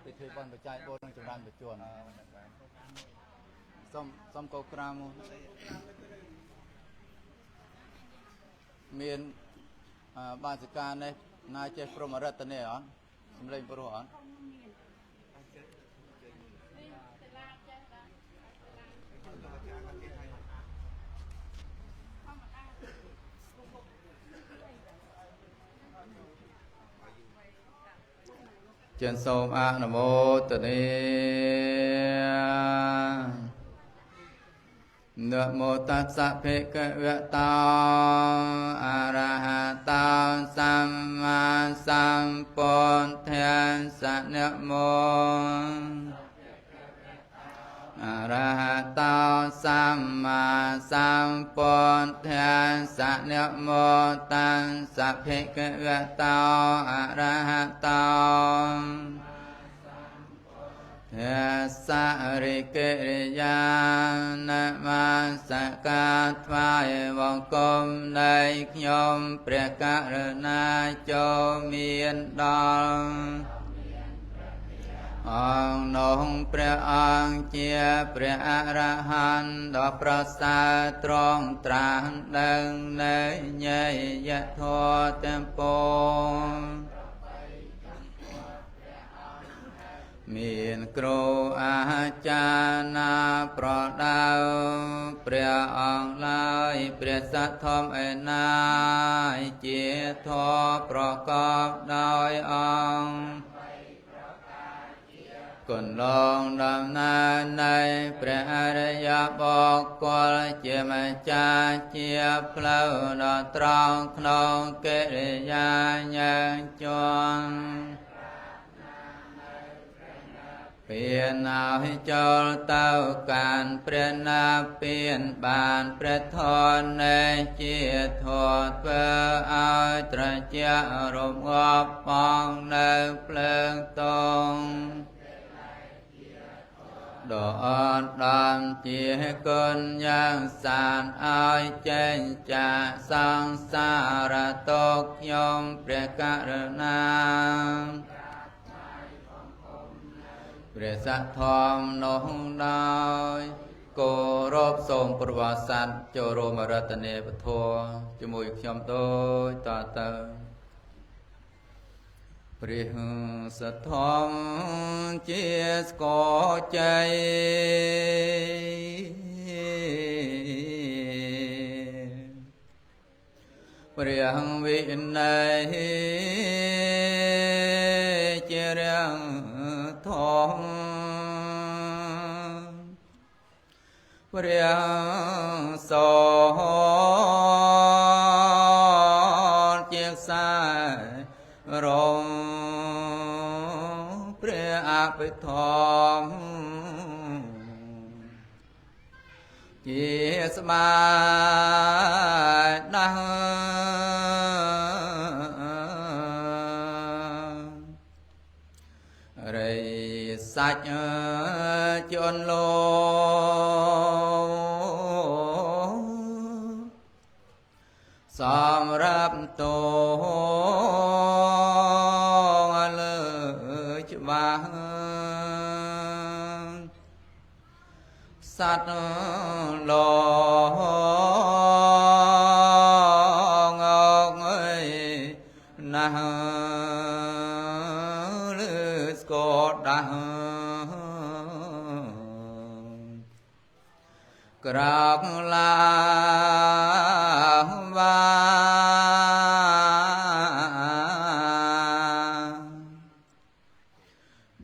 ពិធីបុណ្យបច្ច័យ4និងចម្រើនបជនសូមសូមកោក្រាមមានបាសិកានេះណាចេះព្រមរតនេះអត់សំលេងព្រោះអត់ចិនសូមអនុមោទនានមោតស្សៈភិក្ខវតោអរហតោសម្មាសម្ពុទ្ធាសនមោអរហតោសម្មាសម្ពុទ្ធាសនមោតស្សៈភិក្ខវតោអរហតោយាសរិកិរិយានមស្ការថ្វាយបង្គំនៃខ្ញុំព្រះករុណាចូលមានដល់អង្គនោះព្រះអង្គជាព្រះអរហន្តដ៏ប្រសើរត្រង់ត្រាស់ដឹងនៅញយធម៌ទាំងពួងមានគ្រូអាចារ្យណាប្រដៅព្រះអង្គឡើយព្រះសទ្ធំឯណាជាធម៌ប្រកបដោយអង្គគន្លងដំណើរនៃព្រះអរិយបុគ្គលជាម្ចាស់ជាផ្លូវដ៏ត្រង់ក្នុងកិរិយាយ៉ាងជន់ពៀនឲ្យចូលទៅកាន់ព្រះនាពៀនបានព្រះធម៌នេះជាធម៌ធ្វើឲ្យត្រជាក់រងាប់បងនៅភ្លើងតងដ៏អត់ដំជាគុណយ៉ាងសានឲ្យចេញចាកសង្សារទុក្ខខ្ញុំព្រះករុណាព្រះសទ្ធំនោះដោយគោរពសូមប្រវត្តិស័ព្ទចូលរួមរតនេពធជាមួយខ្ញុំដូចតទៅព្រះសទ្ធំជាស្កជ័យព្រះវិន័យជារាងធម៌ព្រះសន្ជាខ្សែរងព្រះអភិធម្មជាស្មាណាស់រិសាច់ជនលោសម្រាប់តលើច្បាស់សត្វលោងអើយណាស់ឬស្គរដាស់ក្រោកឡាវា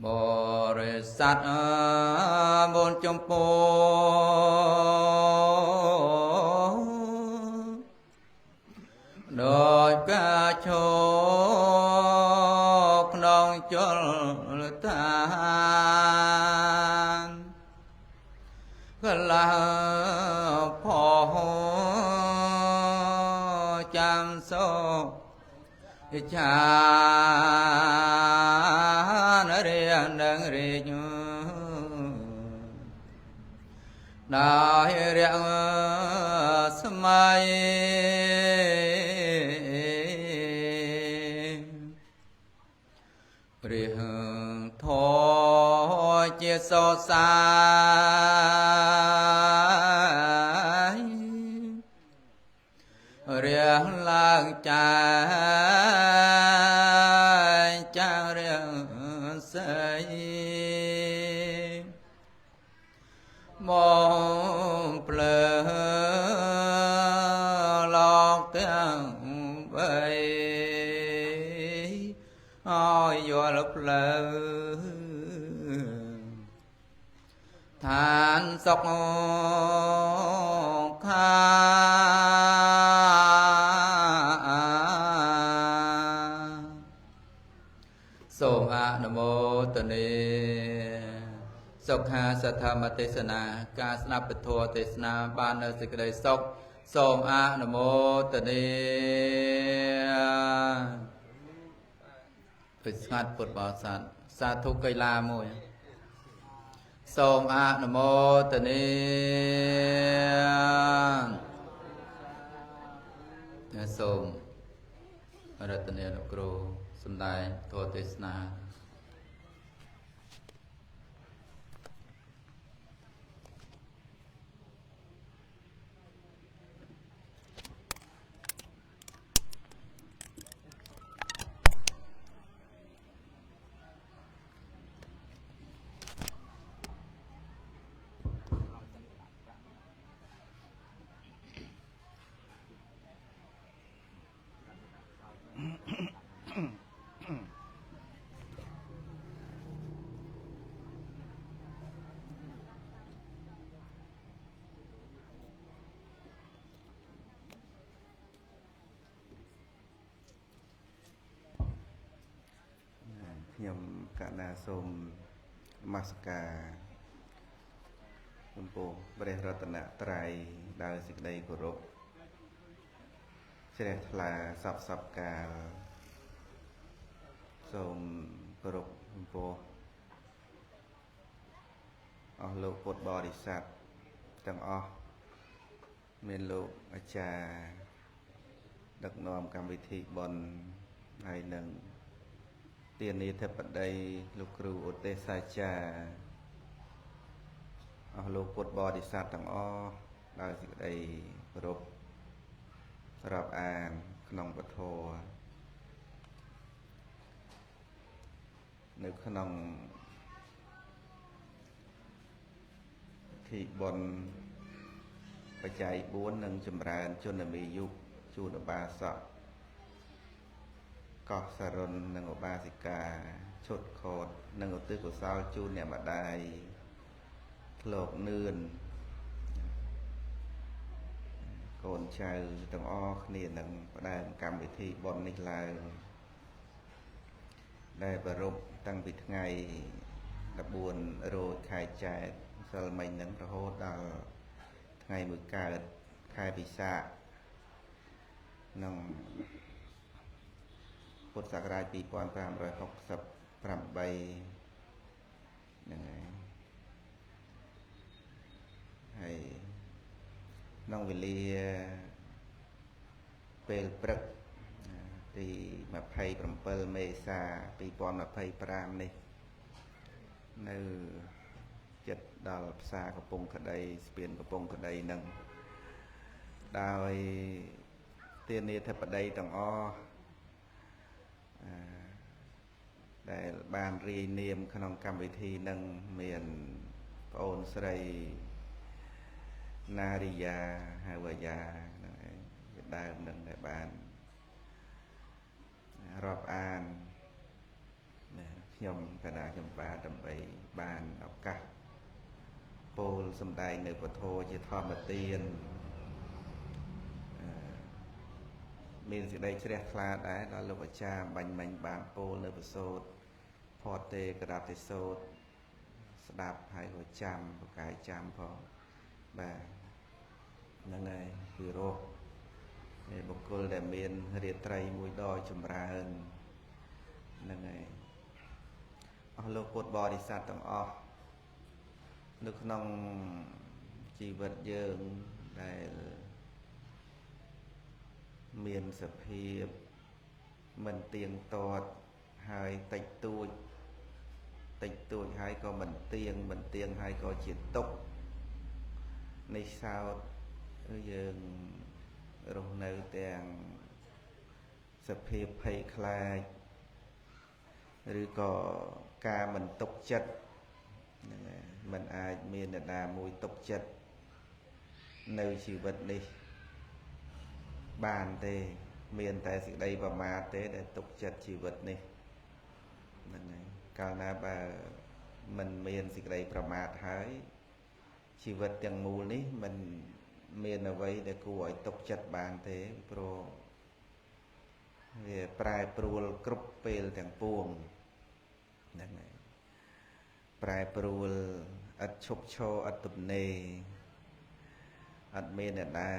បរិស័ទបុណ្យចំពោះដោយការឈរក្នុងជលតានកលាផចាំសោឆានរៀននឹងរាជដោយរៈស្ម័យព្រះធ ជាសរសាយរះឡើងចាយចាងរះស័យមកភ្លើលោកទាំងបីឲ្យយល់ផ្លូវឋានសុខខាសូមអនុមោទនាសុខាសធម្មទេសនាការស្ដាប់ពធទេសនាបាននៅសេចក្តីសុខសូមអនុមោទនាពិស្ងាត់ពុទ្ធបរិស័ទសាធុកៃឡាមួយសូមអនុមោទនាសូមរតនាលោកគ្រូសម្ដែងធម៌ទេសនា ខ្ញុំកណ្ណាសូមនមស្ការចំពោះព្រះរតនត្រ័យដោយសេចក្តីគោរពជ្រះថ្លាសពសពកាលសូមគោរពចំពោះអស់លោកពុទ្ធបរិស័ទទាំងអស់មានលោកអាចារ្យដឹកនាំកម្មវិធីបុណ្យហើយនឹងទានាធិបតីលោកគ្រូឧទេសសាចារ្យអស់លោកពុទ្ធបរិស័ទទាំងអស់ដោយសេចក្តីគោរពរាប់អានក្នុងពធនៅក្នុងពិធីបុណ្យបច្ច័យ4នឹងចម្រើនជនមាយុជូនឧបាសកកោះសរុននិងឧបាសិកាឈុតខោតនិងឧទ្ទិសកុសលជូនអ្នកម្ដាយធ្លោកនឿនកូនចៅទាំងអស់គ្នានឹងផ្ដើមកម្មវិធីបុណ្យនេះឡើងដែលប្រារព្ធតាំងពីថ្ងៃ14រោចខែចែកម្សិលមិញនឹងរហូតដល់ថ្ងៃមួយកើតខែពិសាខក្នុងពុទ្ធសករាជ2568ហ្នឹងហើយហើយក្នុងវេលាពេលព្រឹកទី27មេសា2025នេះនៅចិត្តដល់ផ្សារកំពង់ក្តីស្ពានកំពង់ក្តីនឹងដោយទានាធិបតីទាំងអស់ដែលបានរាយនាមក្នុងកម្មវិធីនឹងមានប្អូនស្រីណារិយាហៅវាយាហ្នឹងឯងជាដើមនឹងដែលបានរាប់អានខ្ញុំកណ្ដាខ្ញុំបាទដើម្បីបានឱកាសពោលសម្ដែងនៅពធជាធម្មទានមានសេចក្តីជ្រះថ្លាដែរដល់លោកអាចារ្យបាញ់មិញបានពោលនៅប្រសូតផតទេក្រាបទេសោតស្ដាប់ហើយក៏ចាំប្រកាយចាំផងបាទហ្នឹងហើយគឺរស់បុគ្គលដែលមានរាត្រីមួយដ៏ចម្រើនហ្នឹងហើយអស់លោកពុទ្ធបរិស័ទទាំងអស់នៅក្នុងជីវិតយើងដែលមានសភាពមិនទៀងទាត់ហើយតិចតួច តិចតួចហើយក៏មិនទៀងមិនទៀងហើយក៏ជាទុក្ខនេះសោតយើងរស់នៅទាំងសភាពភ័យខ្លាចឬក៏ការមិនទុកចិត្តហ្នឹងហើយមិនអាចមានអ្នកណាមួយទុកចិត្តនៅជីវិតនេះបានទេមានតែសេចក្តីប្រមាទទេដែលទុកចិត្តជីវិតនេះហ្នឹងហើយកាលណាបើមិនមានសេចក្តីប្រមាទហើយជីវិតទាំងមូលនេះមិនមានអ្វីដែលគួរឲ្យទុកចិត្តបានទេព្រោះវាប្រែប្រួលគ្រប់ពេលទាំងពួងហ្នឹងហើយប្រែប្រួលឥតឈប់ឈរឥតទំនេរអត់មានអ្នកណា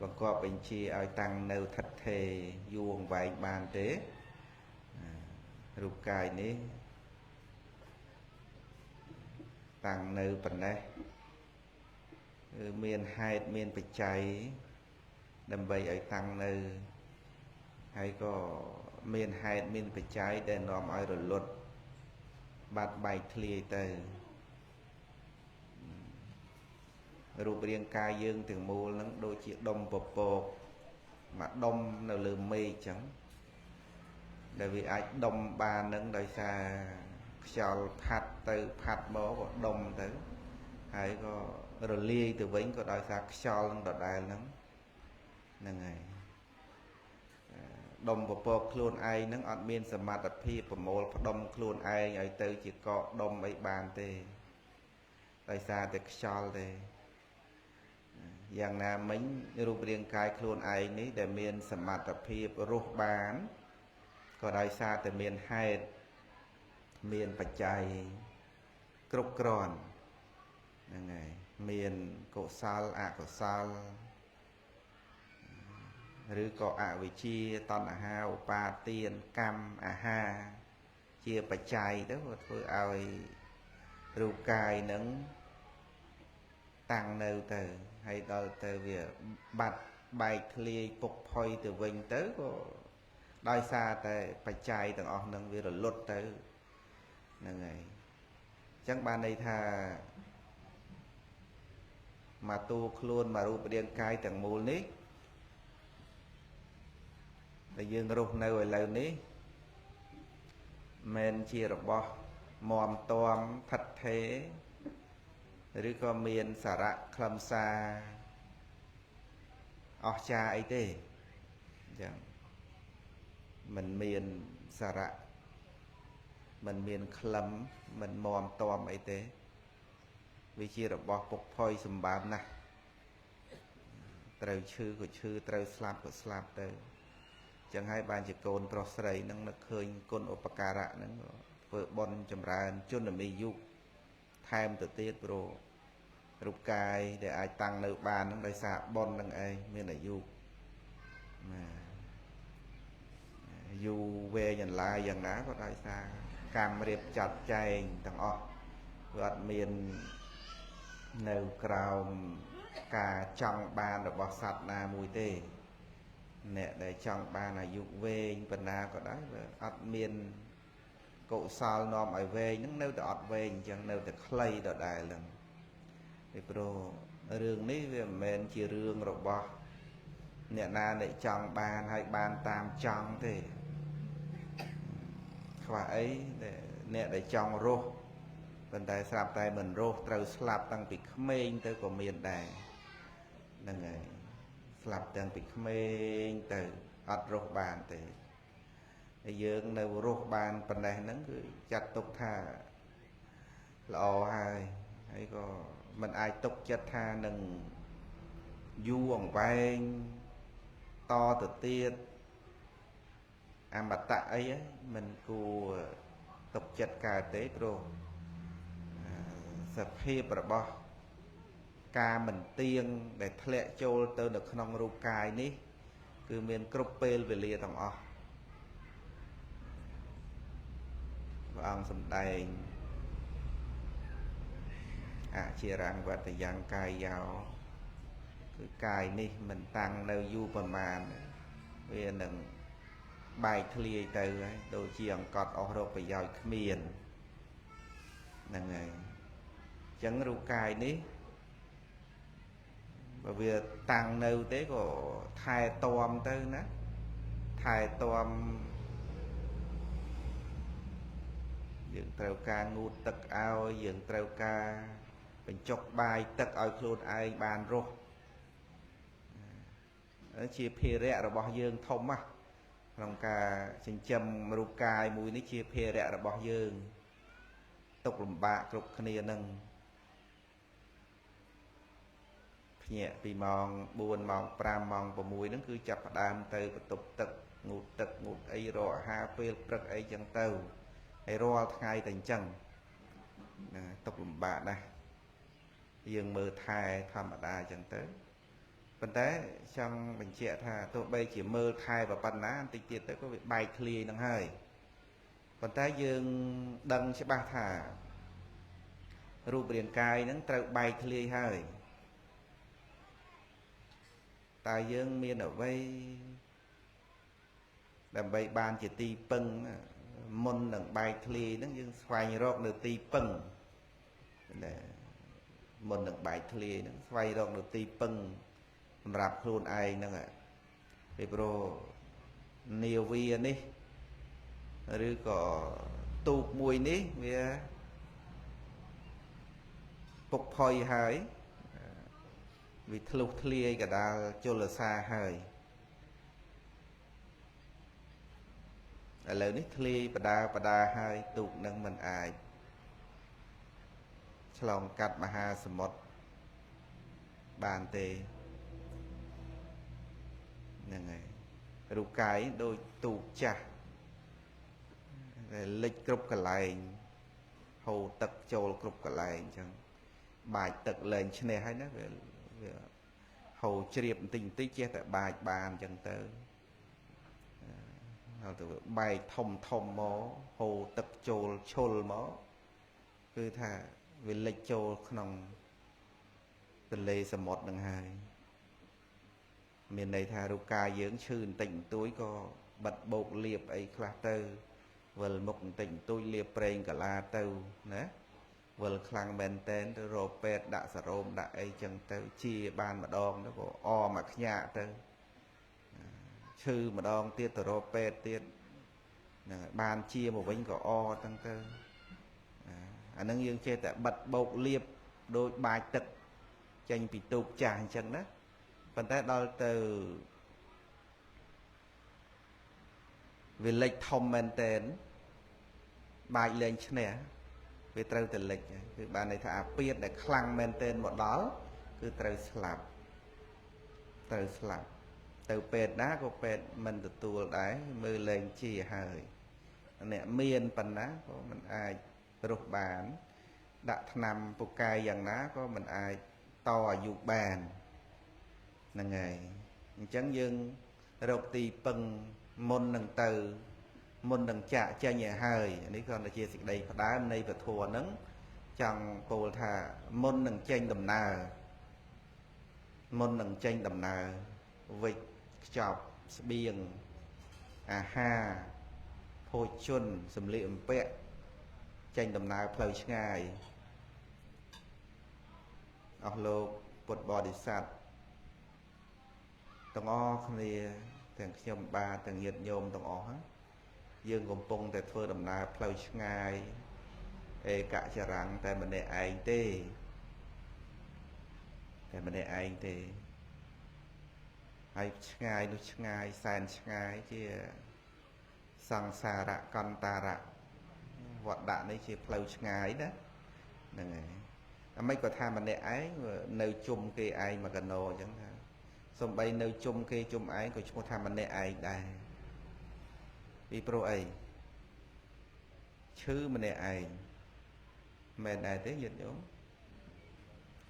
បង្គាប់បញ្ជាឲ្យតាំងនៅថិតថេរយូរអង្វែងបានទេរូបកាយនេះតាំងនៅប៉ុណ្ណេះគឺមានហេតុមានបច្ច័យដើម្បីឲ្យតាំងនៅហើយក៏មានហេតុមានបច្ច័យដែលនាំឲ្យរលត់បាត់បែកធ្លាយទៅរូបរាងកាយយើងទាំងមូលហ្នឹងដូចជាដុំពពកមួយដុំនៅលើមេឃចឹងដែលវាអាចដុំបានហ្នឹងដោយសារខ្យល់ផាត់ទៅផាត់មកក៏ដុំទៅហើយក៏រលាយទៅវិញក៏ដោយសារខ្យល់នឹងដដែលហ្នឹងហ្នឹងហើយដុំពពកខ្លួនឯងហ្នឹងអត់មានសមត្ថភាពប្រមូលផ្ដុំខ្លួនឯងឲ្យទៅជាកកដុំអីបានទេដោយសារតែខ្យល់ទេយ៉ាងណាមិញរូបរាងកាយខ្លួនឯងនេះដែលមានសមត្ថភាពរស់បានក៏ដោយសារតែមានហេតុមានបច្ច័យគ្រប់គ្រាន់ហ្នឹងហើយមានកុសលអកុសលឬក៏អវិជ្ជាតណ្ហាឧបាទានកម្មអាហារជាបច្ច័យទៅក៏ធ្វើឲ្យរូបកាយនឹងតាំងនៅទៅហើយដល់ទៅវាបាត់បែកធ្លាយពុកផុយទៅវិញទៅក៏ដោយសារតែបច្ច័យទាំងអស់នឹងវារលត់ទៅហ្នឹងហើយអញ្ចឹងបានន័យថាមកតួខ្លួនមករូបរាងកាយទាំងមូលនេះដែលយើងរស់នៅឥឡូវនេះមិនជារបស់មមតំថិតថេរឬក៏មានសារៈខ្លឹមសារអស្ចារ្យអីទេអញ្ចឹងមិនមានសារៈមិនមានខ្លឹមមិនមមតំអីទេវាជារបស់ពុកផុយសម្បើមណាស់ត្រូវឈឺក៏ឈឺត្រូវស្លាប់ក៏ស្លាប់ទៅចឹងហើយបានជាកូនប្រុសស្រីនឹងនឹកឃើញគុណឧបការៈហ្នឹងធ្វើបុណ្យចម្រើនជនមីយុថែមទៅទៀតព្រោះរូបកាយដែលអាចតាំងនៅបានហ្នឹងដោយសារបុណ្យហ្នឹងឯងមានអាយុណាយូរវែងអន្លាយយ៉ាងណាក៏ដោយសារកម្មរៀបចាត់ចែងទាំងអស់វាអត់មាននៅក្រោមការចង់បានរបស់សត្វណាមួយទេអ្នកដែលចង់បានអាយុវែងប៉ុណ្ណាក៏ដោយវាអត់មានកុសលនាំឲ្យវែងហ្នឹងនៅតែអត់វែងអញ្ចឹងនៅតែខ្លីដដែលហ្នឹងពីព្រោះរឿងនេះវាមិនមែនជារឿងរបស់អ្នកណាដែលចង់បានហើយបានតាមចង់ទេខ្វះអីអ្នកដែលចង់រស់ប៉ុន្តែស្រាប់តែមិនរស់ត្រូវស្លាប់តាំងពីក្មេងទៅក៏មានដែរហ្នឹងហើយស្លាប់តាំងពីក្មេងទៅអត់រស់បានទេហើយយើងនៅរស់បានប៉ុណ្ណេះហ្នឹងគឺចាត់ទុកថាល្អហើយហើយក៏មិនអាចទុកចិត្តថានឹងយូរអង្វែងតទៅទៀតអមតៈអីមិនគួរទុកចិត្តកើតទេព្រោះសភាពរបស់ការមិនទៀងដែលធ្លាក់ចូលទៅនៅក្នុងរូបកាយនេះគឺមានគ្រប់ពេលវេលាទាំងអស់ព្រះអង្គសម្ដែងអជារង្វតយ៉ាងកាយយោគឺកាយនេះមិនតាំងនៅយូរប្រមាណវានឹង បែកធ្លាយទៅហើយដូចជាអង្កត់អស់រកប្រយោជន៍គ្មានហ្នឹងហើយអញ្ចឹងរូបកាយនេះបើវាតាំងនៅទេក៏ថែទាំទៅណាថែទាំយើងត្រូវការងូតទឹកឲ្យយើងត្រូវការបញ្ចុកបាយទឹកឲ្យខ្លួនឯងបានរស់ជាភារៈរបស់យើងធំណាស់ក្នុងការចិញ្ចឹមរូបកាយមួយនេះជាភារៈរបស់យើងទុកលំបាកគ្រប់គ្នានឹងភ្ញាក់ពីម៉ោង4ម៉ោង5ម៉ោង6ហ្នឹងគឺចាប់ផ្ដើមទៅបន្ទប់ទឹកងូតទឹកងូតអីរកអាហារពេលព្រឹកអីចឹងទៅហើយរាល់ថ្ងៃតែអញ្ចឹងណាទុកលំបាកណាស់យើងមើលថែធម្មតាអញ្ចឹងទៅប៉ុន្តែចង់បញ្ជាក់ថាទោះបីជាមើលថែប៉ុណ្ណាបន្តិចទៀតទៅក៏វាបែកធ្លាយនឹងហើយប៉ុន្តែយើងដឹងច្បាស់ថារូបរាងកាយនឹងត្រូវបែកធ្លាយហើយតើយើងមានអ្វីដើម្បីបានជាទីពឹងមុននឹងបែកធ្លាយហ្នឹងយើងស្វែងរកនៅទីពឹងណាមុននឹងបែកធ្លាយហ្នឹងស្វែងរកនៅទីពឹងសម្រាប់ខ្លួនឯងហ្នឹងពីព្រោះនាវានេះឬក៏ទូកមួយនេះវាពុកផុយហើយវាធ្លុះធ្លាយកដាលជលសាហើយឥឡូវនេះធ្លាយបដាបដាហើយទូកនឹងមិនអាចឆ្លងកាត់មហាសមុទ្របានទេហ្នឹងហើយរូបកាយដូចទូកចាស់ដែលលិចគ្រប់កន្លែងហូរទឹកចូលគ្រប់កន្លែងអញ្ចឹងបាចទឹកលែងឈ្នះហើយណាវាហូរជ្រាបបន្តិចបន្តិចចេះតែបាចបានអញ្ចឹងទៅហើយទៅបែកធំធំមកហូរទឹកចូលឈុលមកគឺថាវាលិចចូលក្នុងទន្លេសមុទ្រនឹងហើយមានន័យថារូបកាយយើងឈឺបន្តិចបន្តួចក៏បិទបោកលាបអីខ្លះទៅវិលមុខបន្តិចបន្តួចលាបប្រេងកាឡាទៅណាវិលខ្លាំងមែនតែនទៅរកពេទ្យដាក់សរោមដាក់អីចឹងទៅជាបានម្ដងទៅក៏អមកខ្ញាក់ទៅឈឺម្ដងទៀតទៅរកពេទ្យទៀតហ្នឹងបានជាមកវិញក៏អទាំងទៅអាហ្នឹងយើងចេះតែបិទបោកលាបដូចបាចទឹកចេញពីទូកចាស់អញ្ចឹងណាប៉ុន្តែដល់ទៅវាលិចធំមែនតែនបាចលែងឈ្នះវាត្រូវតែលិចគឺបានន័យថាអាពាធដែលខ្លាំងមែនតែនមកដល់គឺត្រូវស្លាប់ត្រូវស្លាប់ទៅពេទ្យណាក៏ពេទ្យមិនទទួលដែរមើលលែងជាហើយអ្នកមានប៉ុណ្ណាក៏មិនអាចរស់បានដាក់ថ្នាំពូកែយ៉ាងណាក៏មិនអាចតអាយុបានហ្នឹងហើយអញ្ចឹងយើងរកទីពឹងមុននឹងទៅមុននឹងចាក់ចេញឲ្យហើយនេះគ្រាន់តែជាសេចក្តីផ្ដើមនៃពធហ្នឹងចង់ពោលថាមុននឹងចេញដំណើរមុននឹងចេញដំណើរវិចខ្ចប់ស្បៀងអាហារភោជនសម្លៀកបំពាក់ចេញដំណើរផ្លូវឆ្ងាយអស់លោកពុទ្ធបរិស័ទទាំងអស់គ្នាទាំងខ្ញុំបាទទាំងញាតិញោមទាំងអស់យើងកំពុងតែធ្វើដំណើរផ្លូវឆ្ងាយឯកចរាំងតែម្នាក់ឯងទេតែម្នាក់ឯងទេហើយឆ្ងាយនោះឆ្ងាយសែនឆ្ងាយជាសង្សារៈកន្តារៈវត្តដាក់នេះជាផ្លូវឆ្ងាយណាហ្នឹងហើយអាម៉េចក៏ថាម្នាក់ឯងនៅជុំគេឯងមកកណោអញ្ចឹងថាសំបីនៅជុំគេជុំឯងក៏ឈ្មោះថាម្នាក់ឯងដែរពីព្រោះអីឈឺម្នាក់ឯងមែនដែរទេញាតិញោម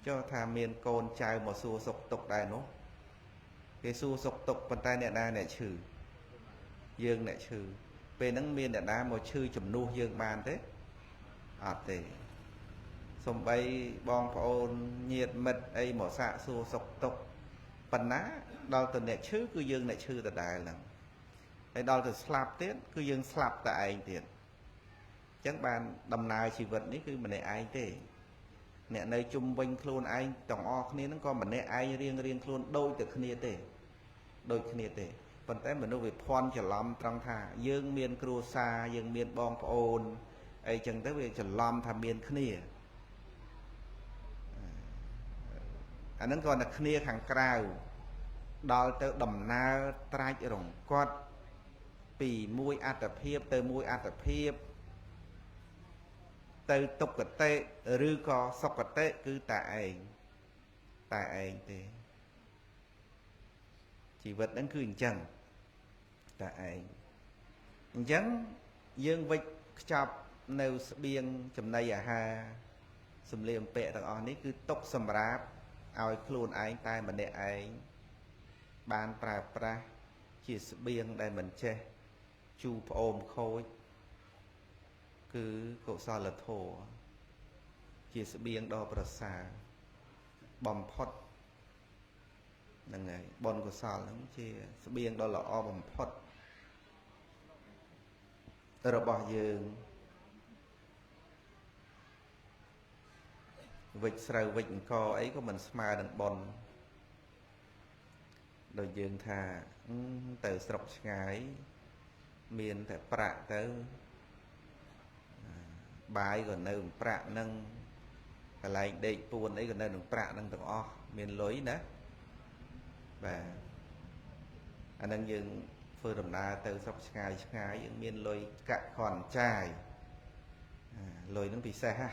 ចុះថាមានកូនចៅមកសួរសុខទុក្ខដែរនោះគេសួរសុខទុក្ខប៉ុន្តែអ្នកណាអ្នកឈឺយើងអ្នកឈឺពេលហ្នឹងមានអ្នកណាមកឈឺជំនួសយើងបានទេអត់ទេសំបីបងប្អូនញាតិមិត្តអីមកសាកសួរសុខទុក្ខប៉ុណ្ណាដល់ទៅអ្នកឈឺគឺយើងអ្នកឈឺដដែលហ្នឹង ហើយដល់ទៅស្លាប់ទៀតគឺយើងស្លាប់តែឯងទៀតអញ្ចឹងបានដំណើរជីវិតនេះគឺម្នាក់ឯងទេអ្នកនៅជុំវិញខ្លួនឯងទាំងអស់គ្នាហ្នឹងក៏ម្នាក់ឯងរៀងរៀងខ្លួនដូចតែគ្នាទេដូចគ្នាទេប៉ុន្តែមនុស្សវាភ័ន្តច្រឡំត្រង់ថាយើងមានគ្រួសារយើងមានបងប្អូនអីចឹងទៅវាច្រឡំថាមានគ្នាអាហ្នឹងក៏តែគ្នាខាងក្រៅដល់ទៅដំណើរត្រាច់រង្គត់ពីមួយអត្តភាពទៅមួយអត្តភាពទៅទុក្គតិឬក៏សុគតិគឺតែឯងតែឯងទេជីវិតហ្នឹងគឺអញ្ចឹងតែឯងអញ្ចឹងយើងវិចខ្ចប់នៅស្បៀងចំណីអាហារសម្លៀកបំពាក់ទាំងអស់នេះគឺទុកសម្រាប់ឲ្យខ្លួនឯងតែម្នាក់ឯងបានប្រើប្រាស់ជាស្បៀងដែលមិនចេះជូរផ្អូមខូចគឺកុសលធម៌ជាស្បៀងដ៏ប្រសើរបំផុតហ្នឹងហើយបុណ្យកុសលហ្នឹងជាស្បៀងដ៏ល្អបំផុតរបស់យើងវិចស្រូវវិចអង្គអីក៏មិនស្មើនឹងបុណ្យដូចយើងថាទៅស្រុកឆ្ងាយមានតែប្រាក់ទៅបាយក៏នៅប្រាក់នឹងកន្លែងដេកពួនអីក៏នៅនឹងប្រាក់នឹងទាំងអស់មានលុយណាបាទអានឹងយើងធ្វើដំណើរទៅស្រុកឆ្ងាយឆ្ងាយយើងមានលុយកាក់ខន់ចាយលុយនឹងពិសេសហ่ะ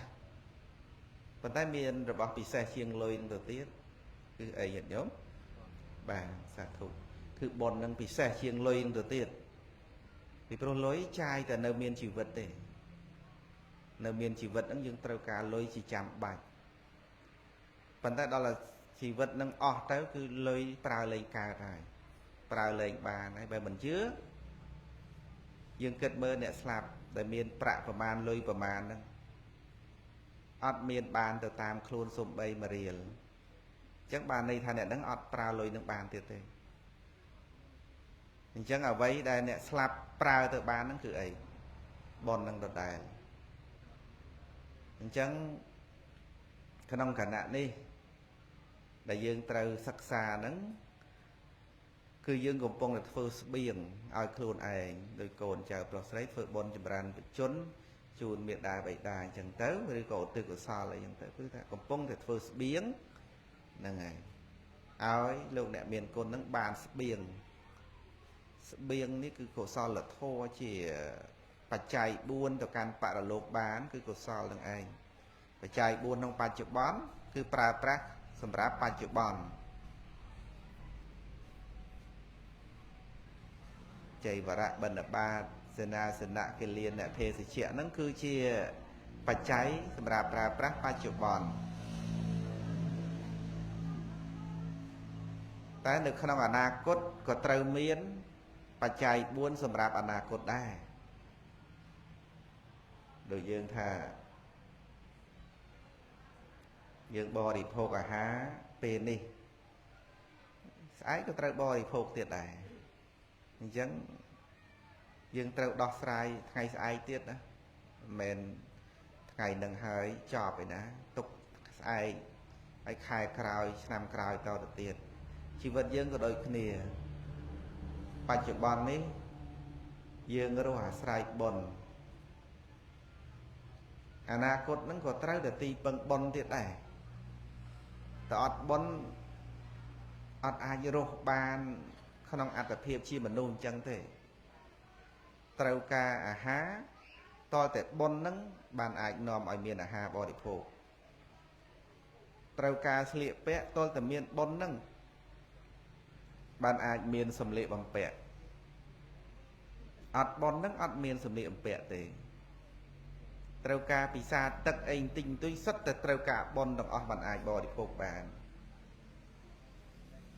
ប៉ុន្តែមានរបស់ពិសេសជាងលុយនឹងទៅទៀតគឺអីញាតិញោមបាទសាធុគឺបុណ្យនឹងពិសេសជាងលុយនឹងទៅទៀតពីព្រោះលុយចាយតែនៅមានជីវិតទេនៅមានជីវិតហ្នឹងយើងត្រូវការលុយជាចាំបាច់ប៉ុន្តែដល់ជីវិតនឹងអស់ទៅគឺលុយប្រើលែងកើតហើយប្រើលែងបានហើយបើមិនជឿយើងគិតមើលអ្នកស្លាប់ដែលមានប្រាក់ប្រមាណលុយប្រមាណហ្នឹងអត់មានបានទៅតាមខ្លួនសំបីមួយរៀលអញ្ចឹងបានន័យថាអ្នកហ្នឹងអត់ប្រើលុយនឹងបានទៀតទេអញ្ចឹងអ្វីដែលអ្នកស្លាប់ប្រើទៅបានហ្នឹងគឺអីបុណ្យហ្នឹងដដែលអញ្ចឹងក្នុងខណៈនេះដែលយើងត្រូវសិក្សាហ្នឹងគឺយើងកំពុងតែធ្វើស្បៀងឲ្យខ្លួនឯងដោយកូនចៅប្រុសស្រីធ្វើបុណ្យចម្រើនបជនជូនមេដាបិតាអញ្ចឹងទៅឬក៏ឧទ្ទិសកុសលអីចឹងទៅគឺថាកំពុងតែធ្វើស្បៀងហ្នឹងហើយឲ្យលោកអ្នកមានគុណហ្នឹងបានស្បៀងស្បៀងនេះគឺកុសលធម៌ជាបច្ច័យ4ទៅកាន់បរលោកបានគឺកុសលនឹងឯងបច្ច័យ4ក្នុងបច្ចុប្បន្នគឺប្រើប្រាស់សម្រាប់បច្ចុប្បន្នចៃវរៈបណ្ឌបាតសេនាសនៈគិលានភេសជ្ជៈហ្នឹងគឺជាបច្ច័យសម្រាប់ប្រើប្រាស់បច្ចុប្បន្នតែនៅក្នុងអនាគតក៏ត្រូវមានបច្ច័យ4សម្រាប់អនាគតដែរដូចយើងថាយើងបរិភោគអាហារពេលនេះស្អែកក៏ត្រូវបរិភោគទៀតដែរអញ្ចឹងយើងត្រូវដោះស្រាយថ្ងៃស្អែកទៀតណាមិនមែនថ្ងៃនឹងហើយចប់ឯណាទុកស្អែកហើយខែក្រោយឆ្នាំក្រោយតទៅទៀតជីវិតយើងក៏ដូចគ្នាបច្ចុប្បន្ននេះយើងរស់អាស្រ័យបុណ្យអនាគតហ្នឹងក៏ត្រូវតែទីពឹងបុណ្យទៀតដែរតែអត់បុណ្យអត់អាចរស់បានក្នុងអត្តភាពជាមនុស្សអញ្ចឹងទេត្រូវការអាហារតតែបុណ្យហ្នឹងបានអាចនាំឲ្យមានអាហារបរិភោគត្រូវការស្លៀកពាក់តតែមានបុណ្យហ្នឹងបានអាចមានសម្លៀកបំពាក់អត់បុណ្យហ្នឹងអត់មានសម្លៀកបំពាក់ទេត្រូវការពិសាទឹកអីបន្តិចបន្តួចសុទ្ធតែត្រូវការបុណ្យទាំងអស់បានអាចបរិភោគបាន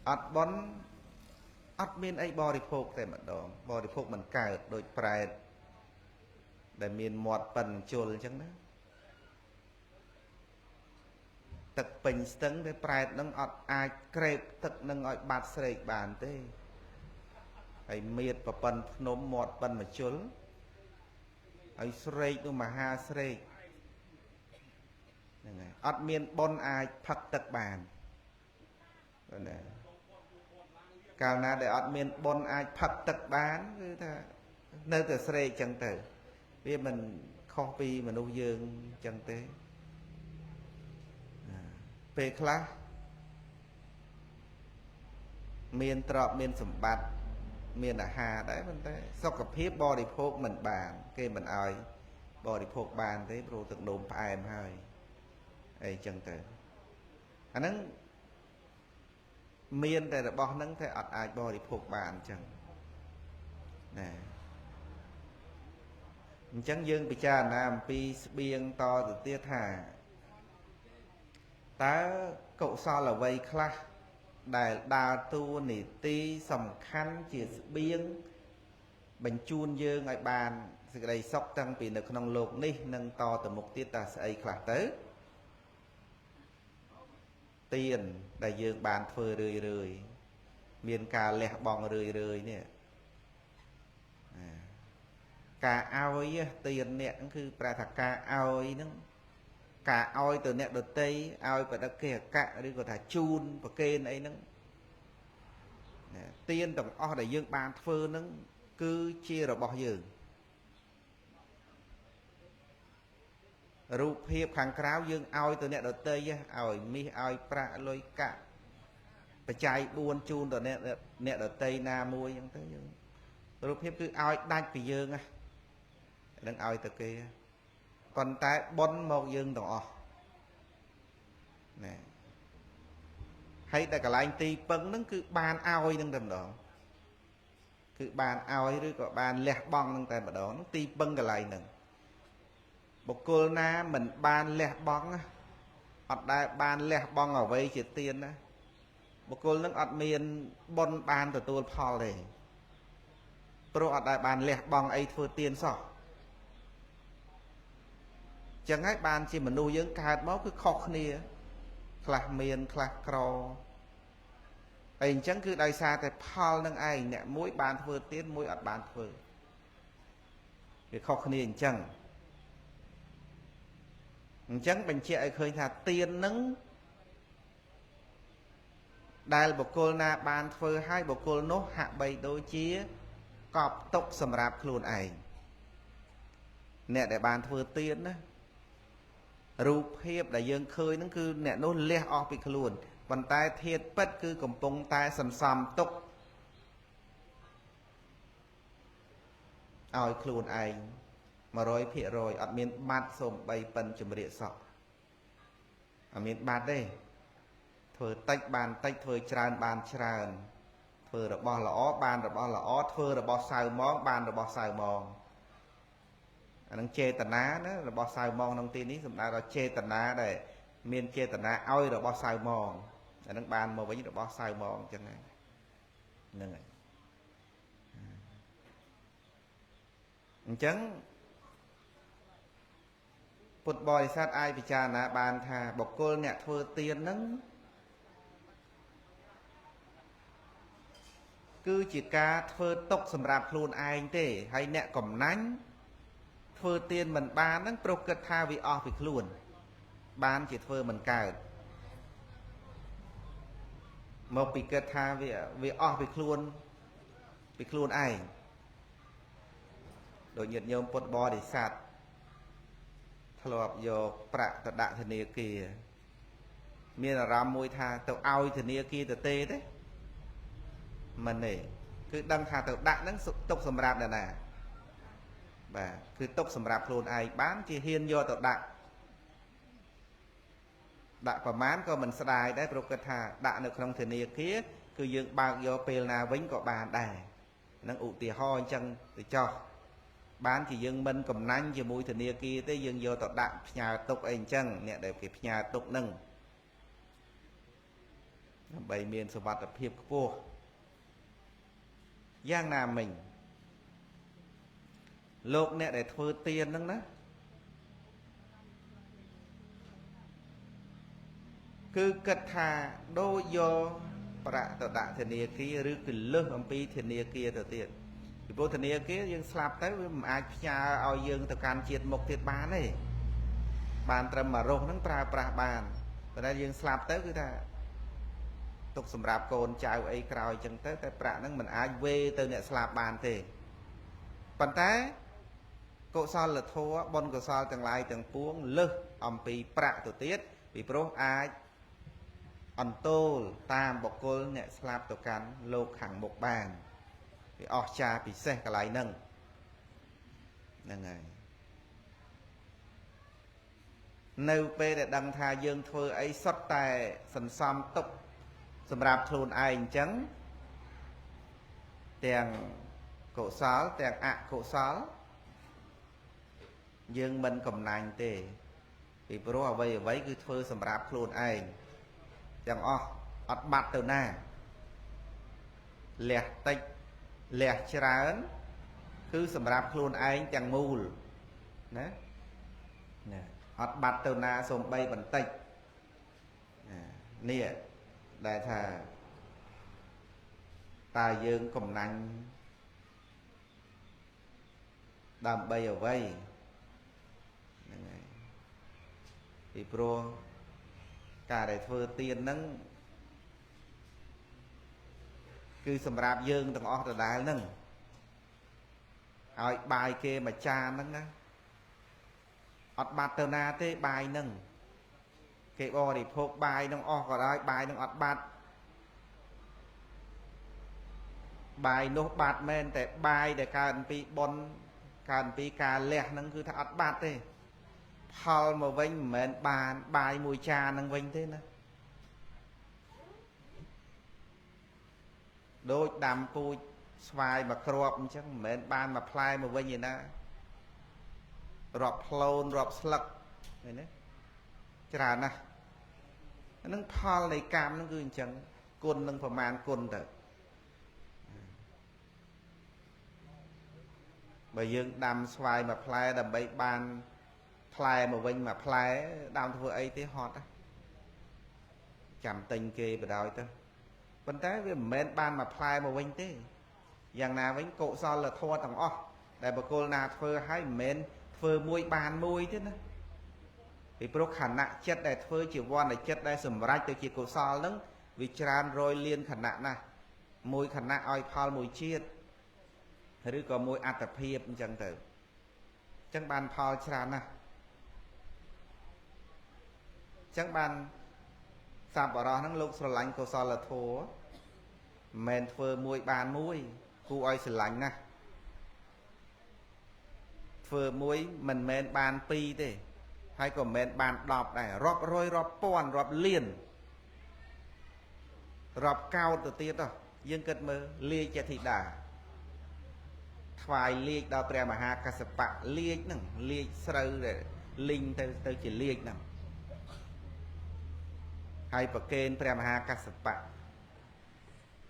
អត់បុណ្យអត់មានអីបរិភោគតែម្ដងបរិភោគមិនកើតដូចប្រែតដែលមានមាត់ប៉ិនជុលអញ្ចឹងណាទឹកពេញស្ទឹងតែប្រែតនឹងអត់អាចក្រេបទឹកនឹងឲ្យបាត់ស្រេកបានទេ ហើយមៀតប្រប៉ិនភ្នំមាត់ប៉ិនមជុលហើយស្រេកនោះមហាស្រេកហ្នឹងហើយអត់មានបុណ្យអាចផឹកទឹកបានណាកាលណាដែលអត់មានបុណ្យអាចផឹកទឹកបានគឺថានៅតែស្រេកចឹងទៅវាមិនខុសពីមនុស្សយើងចឹងទេពេលខ្លះមានទ្រព្យមានសម្បត្តិមានអាហារដែរប៉ុន្តែសុខភាពបរិភោគមិនបានគេមិនអោយបរិភោគបានទេព្រោះទឹកនោមផ្អែមហើយអីចឹងទៅអាហ្នឹងមានតែរបស់ហ្នឹងតែអត់អាចបរិភោគបានអញ្ចឹងណាអញ្ចឹងយើងពិចារណាអំពីស្បៀងតទៅទៀតថាតើកុសលអ្វីខ្លះដែលដើរតួនាទីសំខាន់ជាស្បៀងបញ្ជូនយើងឲ្យបានសេចក្តីសុខតាំងពីនៅក្នុងលោកនេះនិងតទៅមុខទៀតតើស្អីខ្លះទៅទានដែលយើងបានធ្វើរឿយរឿយមានការលះបង់រឿយរឿយនេះការឲ្យទានអ្នកគឺប្រែថាការឲ្យហ្នឹងការឲ្យទៅអ្នកដទៃឲ្យបដិកិកៈឬក៏ថាជូនប្រគេនអីហ្នឹងទានទាំងអស់ដែលយើងបានធ្វើហ្នឹងគឺជារបស់យើងរូបភាពខាងក្រៅយើងឲ្យទៅអ្នកដទៃឲ្យមាសឲ្យប្រាក់លុយកាក់បច្ច័យ4ជូនទៅអ្នកដទៃណាមួយអញ្ចឹងទៅយើងរូបភាពគឺឲ្យដាច់ពីយើងហ្នឹងឲ្យទៅគេប៉ុន្តែបុណ្យមកយើងទាំងអស់ណាហើយតែកន្លែងទីពឹងហ្នឹងគឺបានឲ្យហ្នឹងតែម្ដងគឺបានឲ្យឬក៏បានលះបង់ហ្នឹងតែម្ដងទីពឹងកន្លែងហ្នឹងបុគ្គលណាមិនបានលះបង់អត់ដែលបានលះបង់អ្វីជាទានណាបុគ្គលនឹងអត់មានបុណ្យបានទទួលផលទេព្រោះអត់ដែលបានលះបង់អីធ្វើទានសោះចឹងហើយបានជាមនុស្សយើងកើតមកគឺខុសគ្នាខ្លះមានខ្លះក្រអីអញ្ចឹងគឺដោយសារតែផលនឹងឯងអ្នកមួយបានធ្វើទានមួយអត់បានធ្វើវាខុសគ្នាអញ្ចឹងអញ្ចឹងបញ្ជាក់ឲ្យឃើញថាទាននឹងដែលបុគ្គលណាបានធ្វើឲ្យបុគ្គលនោះហាក់បីដូចជាកប់ទុកសម្រាប់ខ្លួនឯងអ្នកដែលបានធ្វើទានណារូបភាពដែលយើងឃើញហ្នឹងគឺអ្នកនោះលះអស់ពីខ្លួនប៉ុន្តែធាតុពិតគឺកំពុងតែសន្សំទុកឲ្យខ្លួនឯង100%អត់មានបាត់សូម្បីប៉ិនជំរាកសក់អត់មានបាត់ទេធ្វើតិចបានតិចធ្វើច្រើនបានច្រើនធ្វើរបស់ល្អបានរបស់ល្អធ្វើរបស់សៅមងបានរបស់សៅមងអានឹងចេតនាណារបស់សៅមងក្នុងទីនេះសំដៅដល់ចេតនាដែលមានចេតនាឲ្យរបស់សៅមងអានឹងបានមកវិញរបស់សៅមងអញ្ចឹងហ្នឹងហើយអញ្ចឹងពុទ្ធបរិស័ទអាចពិចារណាបានថាបុគ្គលអ្នកធ្វើទានហ្នឹងគឺជាការធ្វើទុកសម្រាប់ខ្លួនឯងទេហើយអ្នកកំណាញ់ធ្វើទានមិនបានហ្នឹងព្រោះគិតថាវាអស់ពីខ្លួនបានជាធ្វើមិនកើតមកពីគិតថាវាអស់ពីខ្លួនពីខ្លួនឯងដូចញាតិញោមពុទ្ធបរិស័ទធ្លាប់យកប្រាក់ទៅដាក់ធនាគារមានអារម្មណ៍មួយថាទៅឲ្យធនាគារទៅទេទេមិនទេគឺដឹងថាទៅដាក់ហ្នឹងទុកសម្រាប់អ្នកណាបាទគឺទុកសម្រាប់ខ្លួនឯងបានជាហ៊ានយកទៅដាក់ដាក់ប្រមាណក៏មិនស្ដាយដែរព្រោះគិតថាដាក់នៅក្នុងធនាគារគឺយើងបើកយកពេលណាវិញក៏បានដែរនឹងឧទាហរណ៍អញ្ចឹងទៅចោះបានជាយើងមិនកំណាញ់ជាមួយធនាគារទេយើងយកទៅដាក់ផ្ញើទុកអីអញ្ចឹងអ្នកដែលគេផ្ញើទុកនឹងដើម្បីមានសុវត្ថិភាពខ្ពស់យ៉ាងណាមិញលោកអ្នកដែលធ្វើទានហ្នឹងណាគឺគិតថាដូចយកប ប្រាក់ទៅដាក់ធនាគារឬគឺលើសអំពីធនាគារទៅទៀតពីព្រោះធនាគារយើងស្លាប់ទៅវាមិនអាចផ្ញើឲ្យយើងទៅកាន់ជាតិមុខទៀតបានទេបានត្រឹមមករស់ហ្នឹងប្រើប្រាស់បានប៉ុន្តែយើងស្លាប់ទៅគឺថាទុកសម្រាប់កូនចៅអីក្រោយចឹងទៅតែប្រាក់ហ្នឹងមិនអាចវេទៅអ្នកស្លាប់បានទេប៉ុន្តែកុសលធម៌បុណ្យកុសលទាំងឡាយទាំងពួងលើសអំពីប្រាក់ទៅទៀតពីព្រោះអាចអន្ទោលតាមបុគ្គលអ្នកស្លាប់ទៅកាន់លោកខាងមុខបានវាអស្ចារ្យពិសេសកន្លែងហ្នឹងហ្នឹងហើយនៅពេលដែលដឹងថាយើងធ្វើអីសុទ្ធតែសន្សំទុកសម្រាប់ខ្លួនឯងអញ្ចឹងទាំងកុសលទាំងអកុសលយើងមិនកំណាញ់ទេពីព្រោះអ្វីអ្វីគឺធ្វើសម្រាប់ខ្លួនឯងទាំងអស់អត់បាត់ទៅណាលះតិចលះច្រើនគឺសម្រាប់ខ្លួនឯងទាំងមូលណាណាអត់បាត់ទៅណាសំបីបន្តិចនេះដែលថាតើយើងកំណាញ់ដើម្បីអ្វីហ្នឹងហើយពីព្រោះការដែលធ្វើទានហ្នឹងគឺសម្រាប់យើងទាំងអស់ដដែលហ្នឹងឲ្យបាយគេមួយចានហ្នឹងណាអត់បាត់ទៅណាទេបាយហ្នឹងគេបរិភោគបាយហ្នឹងអស់ក៏ដោយបាយហ្នឹងអត់បាត់បាយនោះបាត់មែនតែបាយដែលកើតអំពីបុណ្យកើតអំពីការលះហ្នឹងគឺថាអត់បាត់ទេផលមកវិញមិនមែនបានបាយមួយចានហ្នឹងវិញទេណាដូចដាំពូជស្វាយមួយគ្រាប់អញ្ចឹងមិនមែនបានមួយផ្លែមកវិញទេណារាប់ផ្លូនរាប់ស្លឹកឃើញទេច្រើនណាស់ហ្នឹងផលនៃកម្មហ្នឹងគឺអញ្ចឹងគុណនឹងប្រមាណគុណទៅបើយើងដាំស្វាយមួយផ្លែដើម្បីបានផ្លែមកវិញមួយផ្លែដាំធ្វើអីទេហត់ចាំទិញគេបដ ாய் ទៅប៉ុន្តែវាមិនមែនបានមួយផ្លែមកវិញទេយ៉ាងណាវិញកុសលធម៌ទាំងអស់ដែលបុគ្គលណាធ្វើឲ្យមិនមែនធ្វើមួយបានមួយទេណាពីព្រោះខណៈចិត្តដែលធ្វើជាវណ្ណចិត្តដែលសម្រេចទៅជាកុសលហ្នឹងវាច្រើនរយលានខណៈណាស់មួយខណៈឲ្យផលមួយជាតិឬក៏មួយអត្តភាពអញ្ចឹងទៅអញ្ចឹងបានផលច្រើនណាស់អញ្ចឹងបានសប្បុរសហ្នឹងលោកស្រឡាញ់កុសលធម៌មិនមែនធ្វើមួយបានមួយគួរឲ្យស្រឡាញ់ណាស់ធ្វើមួយមិនមែនបានពីរទេហើយក៏មិនមែនបាន10ដែររាប់រយរាប់ពាន់រាប់លានរាប់កោតទៅទៀតយើងគិតមើលលាជធីតាថ្វាយលាជដល់ព្រះមហាកស្សបៈលាជហ្នឹងលាជស្រូវដែលលីងទៅជាលាជហ្នឹងហើយប្រគេនព្រះមហាកស្សបៈ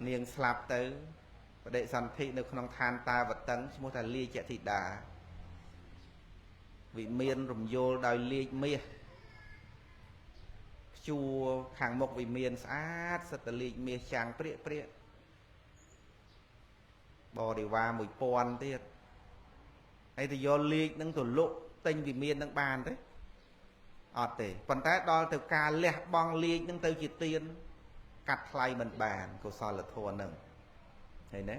នាងស្លាប់ទៅបដិសន្ធិនៅក្នុងឋានតាវតឹងឈ្មោះថាលាជធីតាវិមានរំយោលដោយលាជមាសព្យួរខាងមុខវិមានស្អាតសិតតែលាជមាសចាំងព្រាកព្រាកបរិវារ1000ទៀតហើយទៅយកលាជនឹងទៅលក់ទិញវិមាននឹងបានទេអត់ទេប៉ុន្តែដល់ទៅការលះបង់លាជនឹងទៅជាទានកាត់ថ្លៃមិនបានកុសលធម៌នឹងឃើញទេ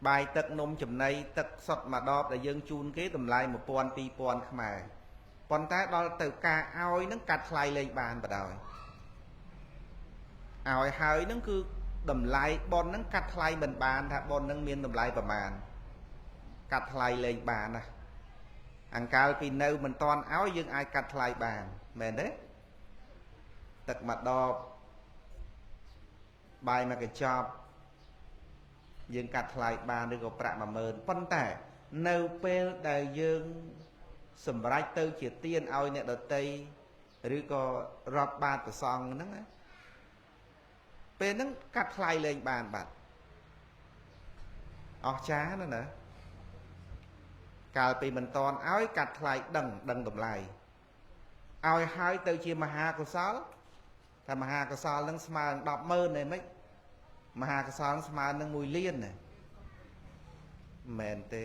បាយទឹកនំចំណីទឹកសុទ្ធមួយដបដែលយើងជូនគេតម្លៃ1000 2000ខ្មែរប៉ុន្តែដល់ទៅការឲ្យនឹងកាត់ថ្លៃលែងបានបដ ாய் ឲ្យហើយនឹងគឺតម្លៃប៉ុននឹងកាត់ថ្លៃមិនបានថាប៉ុននឹងមានតម្លៃប្រមាណកាត់ថ្លៃលែងបានណាអង្កាលពីនៅមិនតាន់ឲ្យយើងអាចកាត់ថ្លៃបានមែនទេទឹកមួយដបបាយមួយកញ្ចប់យើងកាត់ថ្លៃបានឬក៏ប្រាក់10000ប៉ុន្តែនៅពេលដែលយើងសម្រេចទៅជាទានឲ្យអ្នកដតីឬក៏រាប់បាតប្រសង់ហ្នឹងណាពេលហ្នឹងកាត់ថ្លៃលែងបានបាត់អស្ចារ្យណាស់ណាកាលពីមិនតន់ឲ្យកាត់ថ្លៃដឹងតម្លៃឲ្យហើយទៅជាមហាកុសល ថាមហាកុសលនឹងស្មើនឹង100000ទេម៉េចមហាកុសលស្មើនឹង1លានណាមិនមែនទេ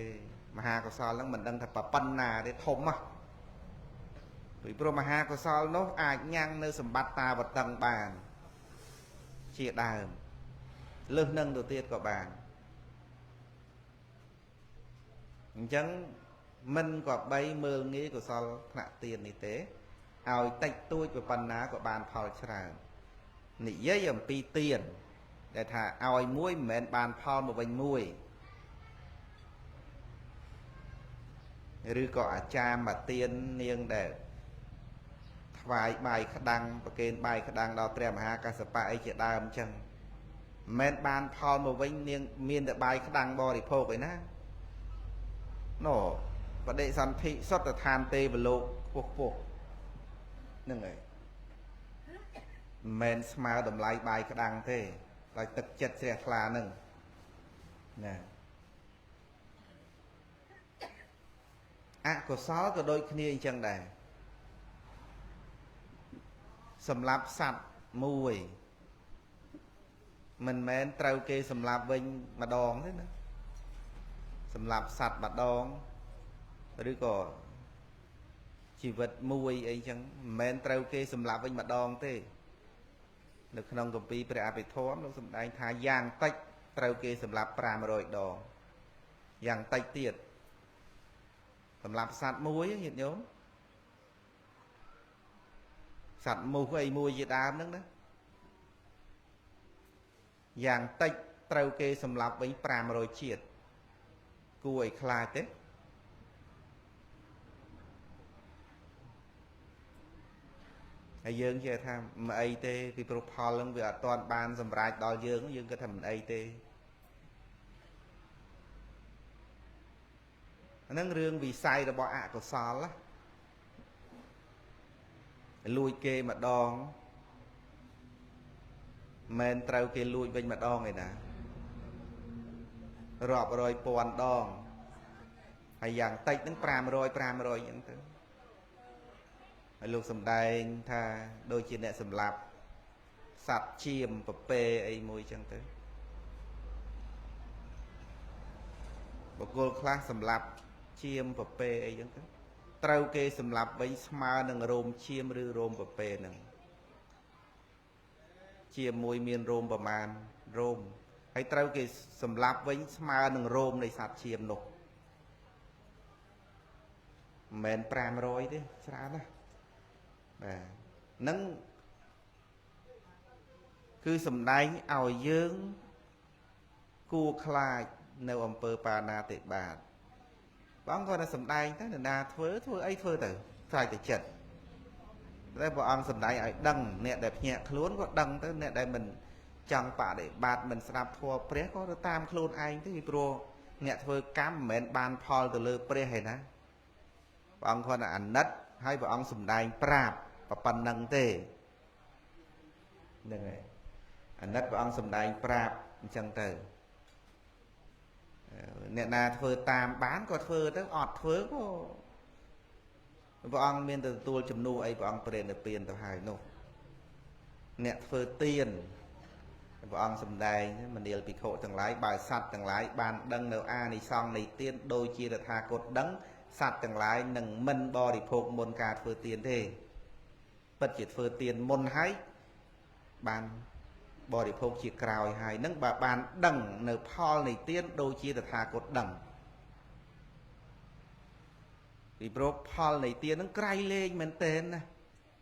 មហាកុសលនឹងមិនដឹងថាប៉ុណ្ណាទេធំណាស់ពីព្រោះមហាកុសលនោះអាចញ៉ាំងនៅសម្បត្តិតាវតឹងបានជាដើមលើសនឹងទៅទៀតក៏បានអញ្ចឹងមិនក៏បីមើលងាយកុសលថ្នាក់ទាននេះទេឲ្យតិចតួចប៉ុណ្ណាក៏បានផលច្រើននិយាយអំពីទានដែលថាឲ្យមួយមិនមែនបានផលមកវិញមួយឬក៏អាចារ្យមកទាននាងដែលថ្វាយបាយក្តាំងប្រគេនបាយក្តាំងដល់ព្រះមហាកស្សបៈអីជាដើមអញ្ចឹងមិនមែនបានផលមកវិញនាងមានតែបាយក្តាំងបរិភោគឯណាណូបដិសន្ធិសុទ្ធឋានទេវលោកខ្ពស់ខ្ពស់ហ្នឹងហើយមិនមែនស្មើតម្លៃបាយក្តាំងទេដោយទឹកចិត្តជ្រះថ្លាហ្នឹងណាអកុសលក៏ដូចគ្នាអញ្ចឹងដែរសម្រាប់សត្វមួយមិនមែនត្រូវគេសម្លាប់វិញម្ដងទេណាសម្លាប់សត្វម្ដងឬក៏ជីវិតមួយអីចឹងមិនមែនត្រូវគេសម្លាប់វិញម្ដងទេនៅក្នុងគម្ពីរព្រះអភិធម្មលោកសម្ដែងថាយ៉ាងតិចត្រូវគេសម្លាប់500ដងយ៉ាងតិចទៀតសម្លាប់សត្វមួយញាតិញោមសត្វមូសអីមួយជាដើមហ្នឹងណាយ៉ាងតិចត្រូវគេសម្លាប់វិញ500ជាតិគួរឲ្យខ្លាចទេហើយយើងជឿថាមិនអីទេពីព្រោះផលហ្នឹងវាអត់ទាន់បានសម្រេចដល់យើងយើងគិតថាមិនអីទេហ្នឹងរឿងវិស័យរបស់អកុសលលួចគេម្ដងមិនត្រូវគេលួចវិញម្ដងឯណារាប់រយពាន់ដងហើយយ៉ាងតិចហ្នឹង500 500អញ្ចឹងទៅហើយលោកសំដែងថាដូចជាអ្នកសម្លាប់សត្វចៀមពពែអីមួយអញ្ចឹងទៅបុគ្គលខ្លះសម្លាប់ចៀមពពែអីចឹងទៅត្រូវគេសម្លាប់វិញស្មើនឹងរោមចៀមឬរោមពពែហ្នឹងជាមួយមានរោមប្រមាណរោមហើយត្រូវគេសម្លាប់វិញស្មើនឹងរោមនៃសត្វចៀមនោះមិនមែន500ទេច្រើនណាស់បាទនឹងគឺសំដែងឲ្យយើងគួរខ្លាចនៅអំពើបាណាតិបាតបងគាត់តែសំដែងទៅណាធ្វើធ្វើអីធ្វើទៅស្រេចតែចិត្តតែព្រះអង្គសំដែងឲ្យដឹងអ្នកដែលភ្ញាក់ខ្លួនក៏ដឹងទៅអ្នកដែលមិនចង់បដិបត្តិមិនស្ដាប់ធម៌ព្រះក៏ទៅតាមខ្លួនឯងទៅពីព្រោះអ្នកធ្វើកម្មមិនមែនបានផលទៅលើព្រះឯណាព្រះអង្គគាត់តែអាណិតហើយព្រះអង្គសំដែងប្រាប់ប៉ុណ្ណឹងទេហ្នឹងហើយអាណិតព្រះអង្គសំដែងប្រាប់អញ្ចឹងទៅអ្នកណាធ្វើតាមបានក៏ធ្វើទៅអត់ធ្វើក៏ព្រះអង្គមានទៅទទួលជំនួសអីព្រះអង្គព្រះនិព្វានទៅហើយនោះអ្នកធ្វើទានព្រះអង្គសម្ដែងមនាលភិក្ខុទាំងឡាយបើសត្វទាំងឡាយបានដឹងនៅអានិសង្សនៃទានដូចជាតថាគតដឹងសត្វទាំងឡាយនឹងមិនបរិភោគមុនការធ្វើទានទេពិតជាធ្វើទានមុនហើយបានបរិភោគជាក្រោយហើយនឹងបើបានដឹងនៅផលនៃទានដូចជាតថាគតដឹងពីព្រោះផលនៃទាននឹងក្រៃលែងមែនទែនណា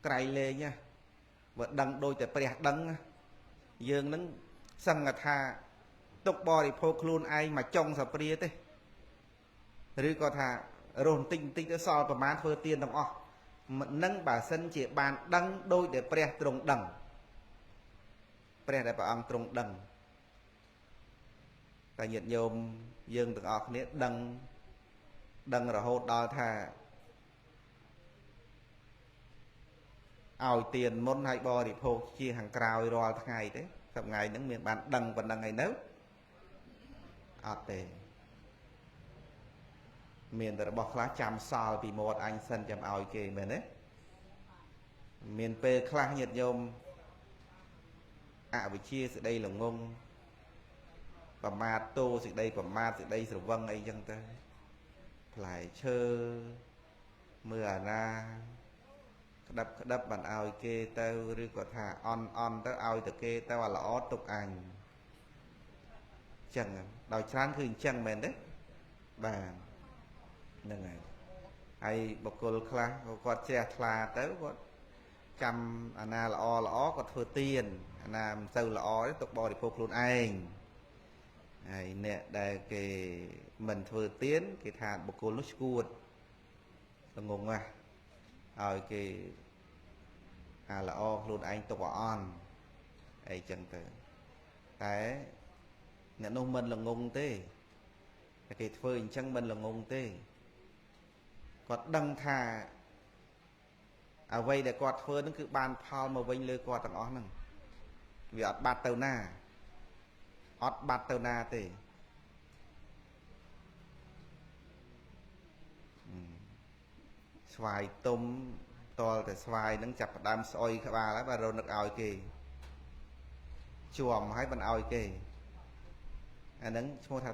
ក្រៃលែងណាបើដឹងដូចតែព្រះដឹងយើងនឹងសឹងថាទុកបរិភោគខ្លួនឯងមកចុងសាព្រាទេឬក៏ថារស់បន្តិចបន្តិចទៅសល់ប្រមាណធ្វើទានទាំងអស់នឹងបើសិនជាបានដឹងដូចតែព្រះទ្រង់ដឹងព្រះដែលព្រះអង្គទ្រង់ដឹងតែញាតិញោមយើងទាំងអស់គ្នាដឹងដឹងរហូតដល់ថាឲ្យទានមុនឲ្យបរិភោគជាខាងក្រោយរាល់ថ្ងៃទេថ្ងៃហ្នឹងមានបានដឹងប៉ុណ្ណឹងឯនៅអត់ទេមានតែរបស់ខ្លះចាំសល់ពីមាត់អញសិនចាំឲ្យគេមែនទេមានពេលខ្លះញាតិញោម អវិជ្ជាសេចក្តីល្ងងប្រមាទតោសេចក្តីប្រមាទសេចក្តីស្រវឹងអីចឹងទៅផ្លែឈើមើលអាណាក្តាប់ក្តាប់បានឲ្យគេទៅឬក៏ថាអន់អន់ទៅឲ្យទៅគេទៅអាល្អទុកអញចឹងដោយច្រើនគឺអញ្ចឹងមែនទេបាទហ្នឹងហើយហើយបុគ្គលខ្លះក៏គាត់ជ្រះថ្លាទៅគាត់ចាំអាណាល្អល្អគាត់ធ្វើទានអាណាមិនសូវល្អទេទុកបរិភោគខ្លួនឯងហើយអ្នកដែលគេមិនធ្វើទានគេថាបុគ្គលនោះឈួតល្ងងណាស់ឲ្យគេអាល្អខ្លួនឯងទុកឲ្យអន់អីចឹងទៅតែអ្នកនោះមិនល្ងងទេតែគេធ្វើអញ្ចឹងមិនល្ងងទេគាត់ដឹងថាអ្វីដែលគាត់ធ្វើនឹងគឺបានផលមកវិញលើគាត់ទាំងអស់ហ្នឹងវាអត់បាត់ទៅណាអត់បាត់ទៅណាទេស្វាយទុំតលតែស្វាយនឹងចាប់ផ្ដើមស្អុយក្បាលហើយបាទរនឹកឲ្យគេជាំហើយមិនឲ្យគេអាហ្នឹងឈ្មោះថា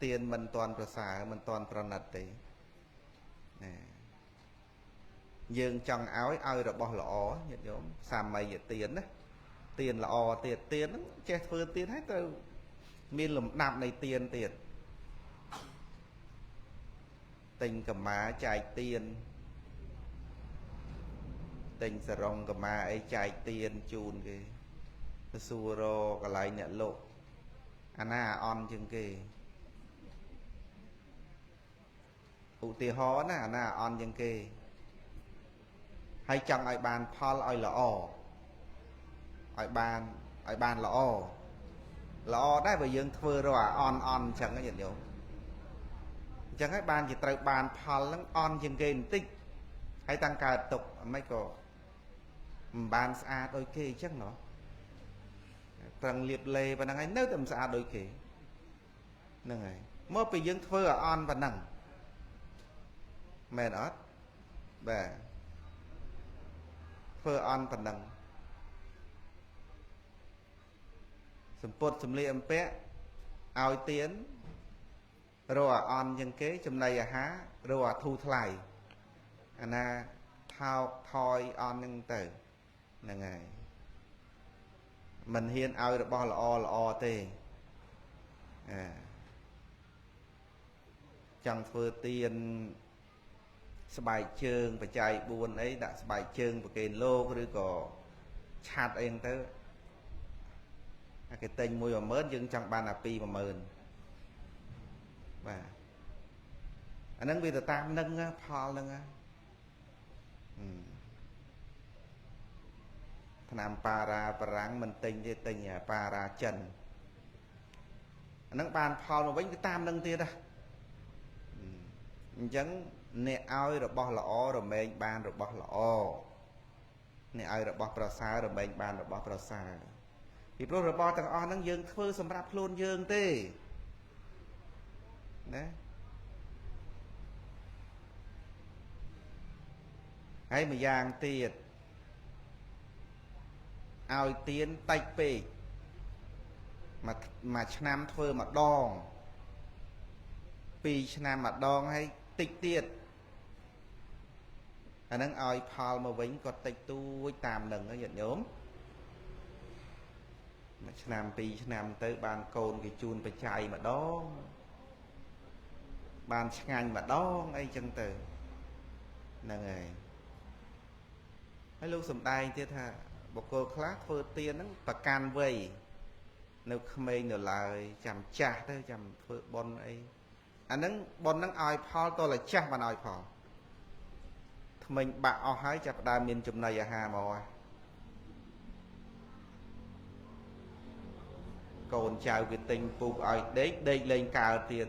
ទានមិនទាន់ប្រសើរមិនទាន់ប្រណិតទេណាយើងចង់ឲ្យរបស់ល្អញាតិញោមសាមីយទានណាទានល្អទៀតទានហ្នឹងចេះធ្វើទានហើយត្រូវមានលំដាប់នៃទានទៀតទិញកម្មាចែកទានទិញសរងកម្មាអីចែកទានជូនគេទៅសួររកន្លែងអ្នកលក់អាណាអន់ជាងគេឧទាហរណ៍ណាអាណាអន់ជាងគេហើយចង់ឲ្យបានផលឲ្យល្អឲ្យបានល្អល្អដែរបើយើងធ្វើរកអាអន់អន់អញ្ចឹងញាតិញោមអញ្ចឹងហើយបានជាត្រូវបានផលហ្នឹងអន់ជាងគេបន្តិចហើយតាំងកើតទុកមិនក៏មិនបានស្អាតដូចគេអញ្ចឹងណោះប្រឹងលៀបលេប៉ុណ្ណឹងហើយនៅតែមិនស្អាតដូចគេហ្នឹងហើយមកពីយើងធ្វើឲ្យអន់ប៉ុណ្ណឹងមែនអត់បាទធ្វើអន់ប៉ុណ្ណឹងសម្ពុតសម្លៀកអំពាក់ឲ្យទៀនរកអាអន់ជាងគេចំណីអាហាររកអាធូរថ្លៃអាណាថោកថយអន់ហ្នឹងទៅហ្នឹងហើយមិនហ៊ានឲ្យរបស់ល្អល្អទេអាចង់ធ្វើទៀនស្បែកជើងបច្ច័យ4អីដាក់ស្បែកជើងប្រគេនលោកឬក៏ឆាត់អីហ្នឹងទៅអាគេទិញ10000យើងចង់បានអា20000បាទអាហ្នឹងវាទៅតាមនឹងផលហ្នឹងថ្នាំប៉ារ៉ាបារាំងមិនទិញទេទិញប៉ារ៉ាចិនអាហ្នឹងបានផលមកវិញគឺតាមនឹងទៀតណាអញ្ចឹងអ្នកឲ្យរបស់ល្អរមែងបានរបស់ល្អអ្នកឲ្យរបស់ប្រសើររមែងបានរបស់ប្រសើរពីព្រោះរបស់ទាំងអស់ហ្នឹងយើងធ្វើសម្រាប់ខ្លួនយើងទេណាហើយម្យ៉ាងទៀតឲ្យទៀនតិចពេកមួយឆ្នាំធ្វើម្ដង2ឆ្នាំម្ដងហើយតិចទៀតអាហ្នឹងឲ្យផលមកវិញក៏តិចតួចតាមនឹងញាតិញោមមួយឆ្នាំ2ឆ្នាំទៅបានកូនគេជូនបច្ច័យម្ដងបានឆ្ងាញ់ម្ដងអីចឹងទៅហ្នឹងហើយហើយលោកសំដែងទៀតថាបុគ្គលខ្លះធ្វើទានហ្នឹងប្រកាន់វ័យនៅក្មេងនៅឡើយចាំចាស់ទៅចាំធ្វើបុណ្យអីអាហ្នឹងបុណ្យហ្នឹងឲ្យផលតលចាស់បានឲ្យផលថ្មិញបាក់អស់ហើយចាប់ផ្ដើមមានចំណីអាហារមកហើយកូនចៅគេទិញពូកឲ្យដេកដេកលេងកើទៀត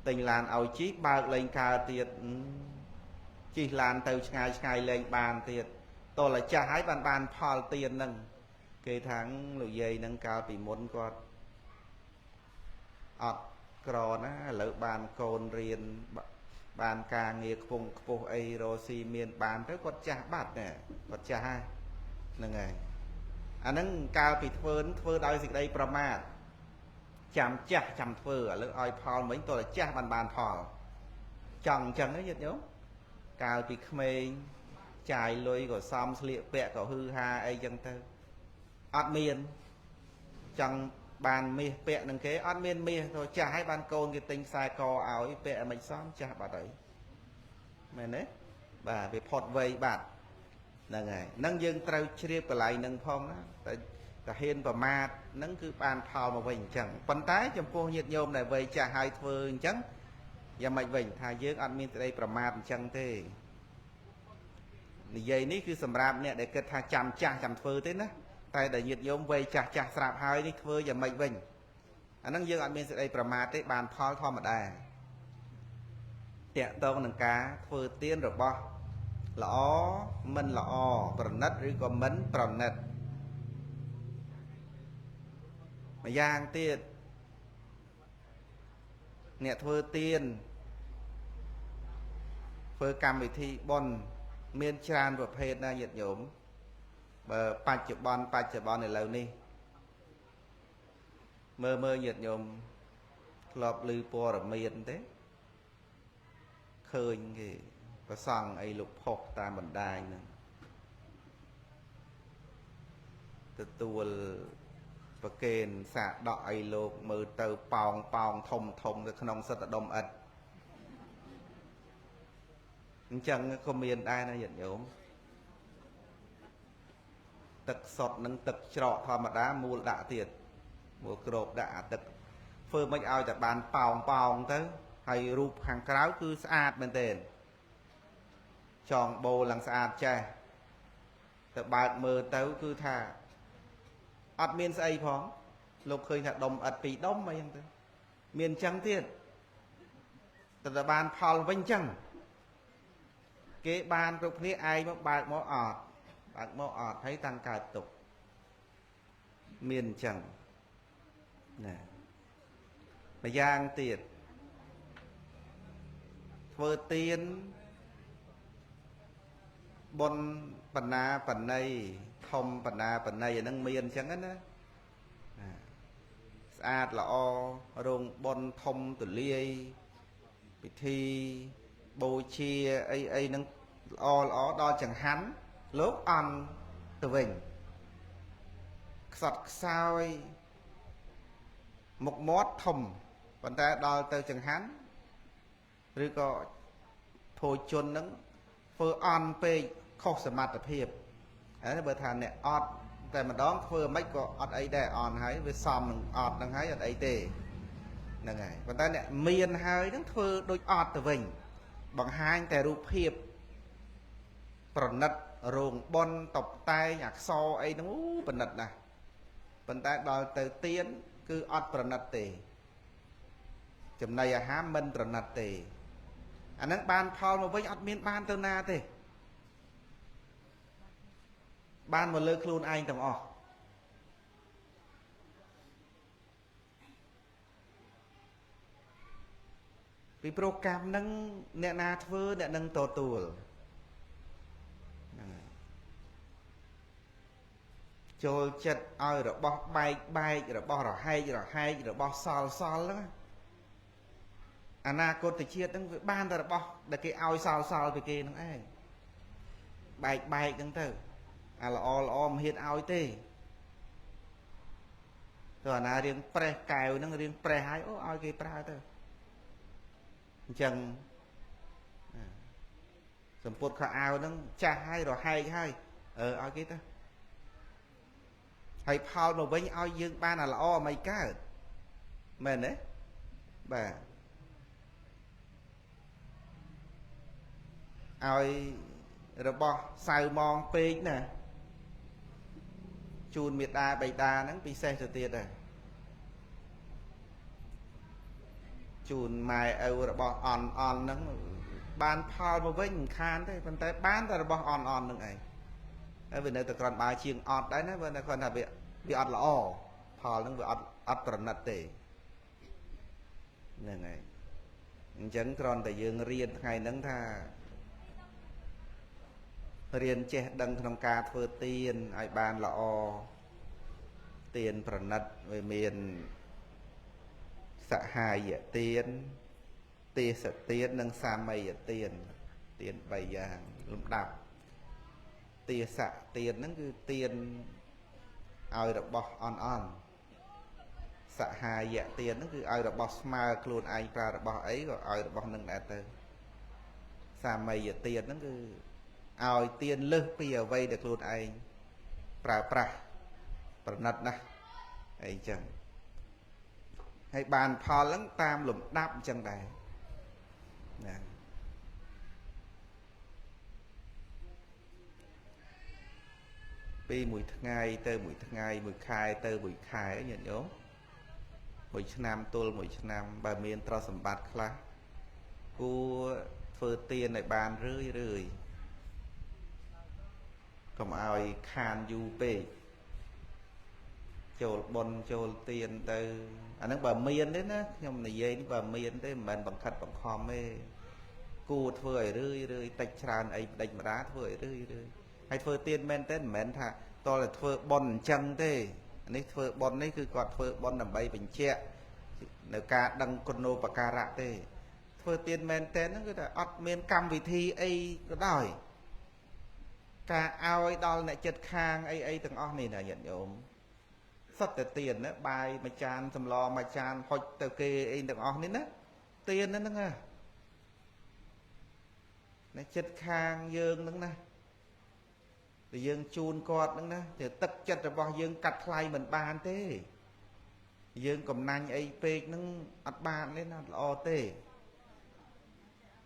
ទិញឡានឲ្យជិះបើកលេងកើទៀតជិះឡានទៅឆ្ងាយឆ្ងាយលេងបានទៀតតលចាស់ហើយបានផលទានហ្នឹងគេថាលោកយាយហ្នឹងកាលពីមុនគាត់អត់ក្រណាឥឡូវបានកូនរៀនបានការងារខ្ពង់ខ្ពស់អីរកស៊ីមានបានទៅគាត់ចាស់បាត់ណាគាត់ចាស់ហើយហ្នឹងហើយ អាហ្នឹងកាលពីធ្វើធ្វើដោយសេចក្តីប្រមាទចាំចាស់ចាំធ្វើឥឡូវឲ្យផលវិញតើចាស់បានផលចង់អញ្ចឹងទេញាតិញោមកាលពីក្មេងចាយលុយក៏សំស្លៀកពាក់ក៏ហឺហាអីចឹងទៅអត់មានចង់បានមាសពាក់នឹងគេអត់មានមាសទៅចាស់ឲ្យបានកូនគេទិញខ្សែកឲ្យពាក់មិនសមចាស់បាត់ហើយមែនទេបាទវាផុតវ័យបាត់ហ្នឹងហើយនឹងយើងត្រូវជ្រាបកន្លែងនឹងផងណាតែហ៊ានប្រមាទហ្នឹងគឺបានផលមកវិញអញ្ចឹងប៉ុន្តែចំពោះញាតិញោមដែលវ័យចាស់ហើយធ្វើអញ្ចឹងយ៉ាងម៉េចវិញថាយើងអត់មានសេចក្តីប្រមាទអញ្ចឹងទេនិយាយនេះគឺសម្រាប់អ្នកដែលគិតថាចាំចាស់ចាំធ្វើទេណាតែដែលញាតិញោមវ័យចាស់ចាស់ស្រាប់ហើយនេះធ្វើយ៉ាងម៉េចវិញអាហ្នឹងយើងអត់មានសេចក្តីប្រមាទទេបានផលធម្មតាតាក់ទងនឹងការធ្វើទានរបស់ល្អមិនល្អប្រណិតឬក៏មិនប្រណិតម្យ៉ាងទៀតអ្នកធ្វើទានធ្វើកម្មវិធីបុណ្យមានច្រើនប្រភេទណាញាតិញោមបើបច្ចុប្បន្នឥឡូវនេះមើលញាតិញោមធ្លាប់ឮព័ត៌មានទេឃើញគេប្រសង់អីលោកផុសតាមបណ្ដាញហ្នឹងទទួលប្រកេនសាកដកអីលោកមើលទៅប៉ោងប៉ោងធំធំទៅក្នុងសិតដុំឥដ្ឋអញ្ចឹងក៏មានដែរណាញាតិញោមទឹកសុតនិងទឹកច្រកធម្មតាមូលដាក់ទៀតមូលក្របដាក់អាទឹកធ្វើមិនឲ្យតែបានប៉ោងប៉ោងទៅហើយរូបខាងក្រៅគឺស្អាតមែនទែនចងបូលឡើងស្អាតចេះទៅបើកមើលទៅគឺថាអត់មានស្អីផងលោកឃើញថាដុំឥដ្ឋពីរដុំអីហ្នឹងទៅមានអញ្ចឹងទៀតតែបានផលវិញអញ្ចឹងគេបានគ្រប់គ្នាឯងមកបើកមកអត់បើកមកអត់ហើយតាំងកើតទុកមានអញ្ចឹងណាម្យ៉ាងទៀតធ្វើទានបុណ្យបណ្ណាបណីធំបណ្ណាបណីអាហ្នឹងមានអញ្ចឹងណាស្អាតល្អរោងបុណ្យធំទូលាយពិធីបូជាអីអីហ្នឹងល្អល្អដល់ចង្ហាន់លោកអន់ទៅវិញខ្សត់ខ្សោយមុខមាត់ធំប៉ុន្តែដល់ទៅចង្ហាន់ឬក៏ភោជនហ្នឹងធ្វើអន់ពេកខុសសមត្ថភាពហើយបើថាអ្នកអត់តែម្ដងធ្វើមិនក៏អត់អីដែរអន់ហើយវាសមនឹងអត់ហ្នឹងហើយអត់អីទេហ្នឹងហើយប៉ុន្តែអ្នកមានហើយហ្នឹងធ្វើដូចអត់ទៅវិញបង្ហាញតែរូបភាពប្រណិតរោងបុណ្យតបតែងអក្សរអីហ្នឹងអូប្រណិតណាស់ប៉ុន្តែដល់ទៅទៀនគឺអត់ប្រណិតទេចំណីអាហារមិនប្រណិតទេអាហ្នឹងបានផលមកវិញអត់មានបានទៅណាទេបានមកលើខ្លួនឯងទាំងអស់ពីព្រោះកម្មហ្នឹងអ្នកណាធ្វើអ្នកនឹងទទួលចូលចិត្តឲ្យរបស់បែកបែករបស់រហែករហែករបស់សល់សល់ហ្នឹងអនាគតជាតិហ្នឹងវាបានតែរបស់ដែលគេឲ្យសល់សល់ពីគេហ្នឹងឯងបែកបែកហ្នឹងទៅអាល្អល្អមិនហ៊ានឲ្យទេទៅអាណារៀងប្រេះកែវហ្នឹងរៀងប្រេះហើយអូឲ្យគេប្រើទៅអញ្ចឹងសម្ពុតខោអាវហ្នឹងចាស់ហើយរហែកហើយអឺឲ្យគេទៅហើយផលមកវិញឲ្យយើងបានអាល្អមិនកើតមែនទេបាទឲ្យរបស់សៅម៉ងពេកណាជូនមេដាបៃតាហ្នឹងពិសេសទៅទៀតដែរជូនម៉ែឪរបស់អន់អន់ហ្នឹងបានផលមកវិញមិនខានទេប៉ុន្តែបានតែរបស់អន់អន់ហ្នឹងឯងហើយវានៅតែគ្រាន់បើជាងអត់ដែរណាបើគាត់ថាវាអត់ល្អផលហ្នឹងវាអត់ប្រណិតទេហ្នឹងហើយអញ្ចឹងគ្រាន់តែយើងរៀនថ្ងៃហ្នឹងថារៀនចេះដឹងក្នុងការធ្វើទានឲ្យបានល្អ ទានប្រណិតវាមានសហាយទានទេសទាននិងសាមីយទានទាន3យ៉ាងលំដាប់ទេសទានហ្នឹងគឺទានឲ្យរបស់អន់អន់សហាយទានហ្នឹងគឺឲ្យរបស់ស្មើខ្លួនឯងប្រើរបស់អីក៏ឲ្យរបស់នឹងដែរទៅសាមីយទានហ្នឹងគឺឲ្យទានលើសពីអ្វីដែលខ្លួនឯងប្រើប្រាស់ប្រណិតណាស់អីចឹងហើយបានផលហ្នឹងតាមលំដាប់អញ្ចឹងដែរណាពីមួយថ្ងៃទៅមួយថ្ងៃមួយខែទៅមួយខែញាតិញោមមួយឆ្នាំទល់មួយឆ្នាំបើមានទ្រព្យសម្បត្តិខ្លះគួរធ្វើទានឲ្យបានរឿយរឿយកុំឲ្យខានយូរពេកចូលបុណ្យចូលទានទៅអាហ្នឹងបើមានទេណាខ្ញុំនិយាយនេះបើមានទេមិនមែនបង្ខិតបង្ខំទេគួរធ្វើឲ្យរឿយរឿយតិចច្រើនអីផ្ដេចម្ដាធ្វើឲ្យរឿយរឿយហើយធ្វើទានមែនទេមិនមែនថាតើតែធ្វើបុណ្យអញ្ចឹងទេនេះធ្វើបុណ្យនេះគឺគាត់ធ្វើបុណ្យដើម្បីបញ្ជាក់នៅការដឹងគុណូបការៈទេធ្វើទានមែនទេហ្នឹងគឺថាអត់មានកម្មវិធីអីក៏ដោយការឲ្យដល់អ្នកចិត្តខាងអីអីទាំងអស់នេះណាញាតិញោមសុទ្ធតែទានណាបាយមួយចានសម្លមួយចានហុចទៅគេអីទាំងអស់នេះណាទានហ្នឹងណាអ្នកចិត្តខាងយើងហ្នឹងណាដែលយើងជូនគាត់ហ្នឹងណាតែទឹកចិត្តរបស់យើងកាត់ថ្លៃមិនបានទេយើងកំណាញ់អីពេកហ្នឹងអត់បានទេណាល្អទេ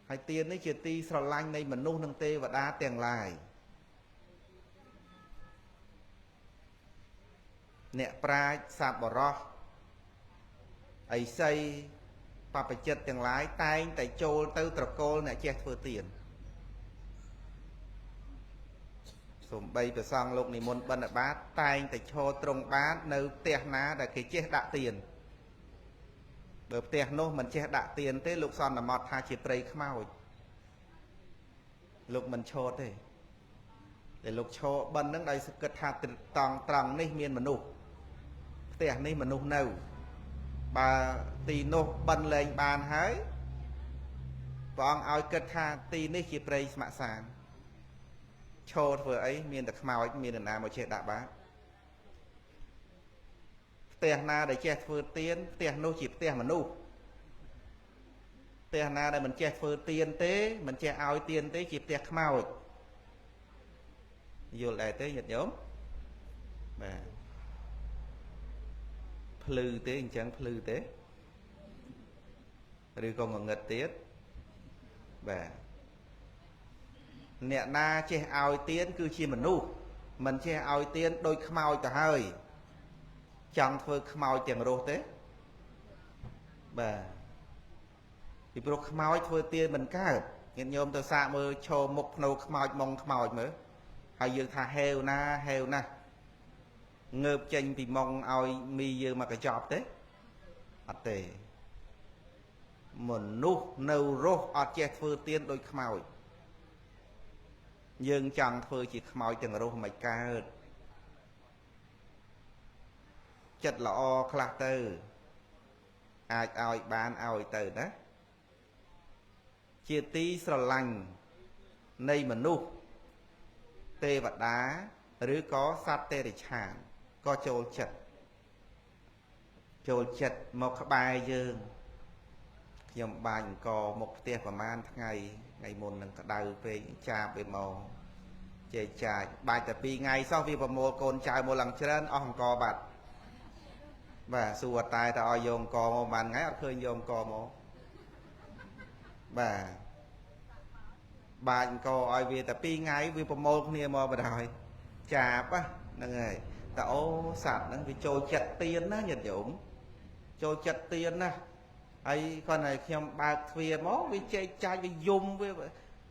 ហើយទាននេះជាទីស្រឡាញ់នៃមនុស្សនិងទេវតាទាំងឡាយអ្នកប្រាជ្ញសប្បុរសអីសីបព្វជិតទាំងឡាយតែងតែចូលទៅត្រកូលអ្នកចេះធ្វើទានសំបីព្រះសង្ឃលោកនិមន្តបិណ្ឌបាតតែងតែឈរត្រង់បាតនៅផ្ទះណាដែលគេចេះដាក់ទានបើផ្ទះនោះមិនចេះដាក់ទានទេលោកសន្មតថាជាព្រៃខ្មោចលោកមិនឈរទេតែលោកឈរបិណ្ឌហ្នឹងដោយគិតថាតង់ត្រង់នេះមានមនុស្សផ្ទះនេះមនុស្សនៅបើទីនោះបិណ្ឌលែងបានហើយព្រះអង្គឲ្យគិតថាទីនេះជាព្រៃស្មសានឈរធ្វើអីមានតែខ្មោចមាននរណាមកចេះដាក់បាតផ្ទះណាដែលចេះធ្វើទានផ្ទះនោះជាផ្ទះមនុស្សផ្ទះណាដែលមិនចេះធ្វើទានទេមិនចេះឲ្យទានទេជាផ្ទះខ្មោចយល់ដែរទេញាតិញោមបាទភ្លឺទេអញ្ចឹងភ្លឺទេឬក៏ងងឹតទៀតបាទអ្នកណាចេះឲ្យទានគឺជាមនុស្សមិនចេះឲ្យទានដូចខ្មោចទៅហើយចង់ធ្វើខ្មោចទាំងរស់ទេបាទពីព្រោះខ្មោចធ្វើទានមិនកើតញាតិញោមទៅសាកមើលឈរមុខភ្នោខ្មោចមុងខ្មោចមើលហើយយើងថាហេវណាហេវណាងើបចេញពីមុងឲ្យមីយើងមកកញ្ចប់ទេអត់ទេមនុស្សនៅរស់អត់ចេះធ្វើទានដូចខ្មោចយើងចង់ធ្វើជាខ្មោចទាំងរស់មិនកើតចិត្តល្អខ្លះទៅអាចឲ្យបានឲ្យទៅណាជាទីស្រឡាញ់នៃមនុស្សទេវតាឬក៏សត្វតិរិឆានក៏ចូលចិត្តចូលចិត្តមកក្បែរយើងខ្ញុំបាញ់អង្គមកផ្ទះប្រហែលថ្ងៃថ្ងៃមុននឹងក្តៅពេកចាបវាមកជែកចាចបាច់តែ2ថ្ងៃសោះវាប្រមូលកូនចៅមកឡើងច្រើនអស់អង្គបាត់បាទសួរតែតើឲ្យយកអង្គមកបានថ្ងៃអត់ឃើញយកអង្គមកបាទបាច់អង្គឲ្យវាតែ2ថ្ងៃវាប្រមូលគ្នាមកបណ្ដោយចាបហ្នឹងហើយតែអូសត្វហ្នឹងវាចូលចិត្តទៀនណាញាតិញោមចូលចិត្តទៀនណាហើយគាត់ឲ្យខ្ញុំបើកទ្វារមកវាជែកចាច់វាយំ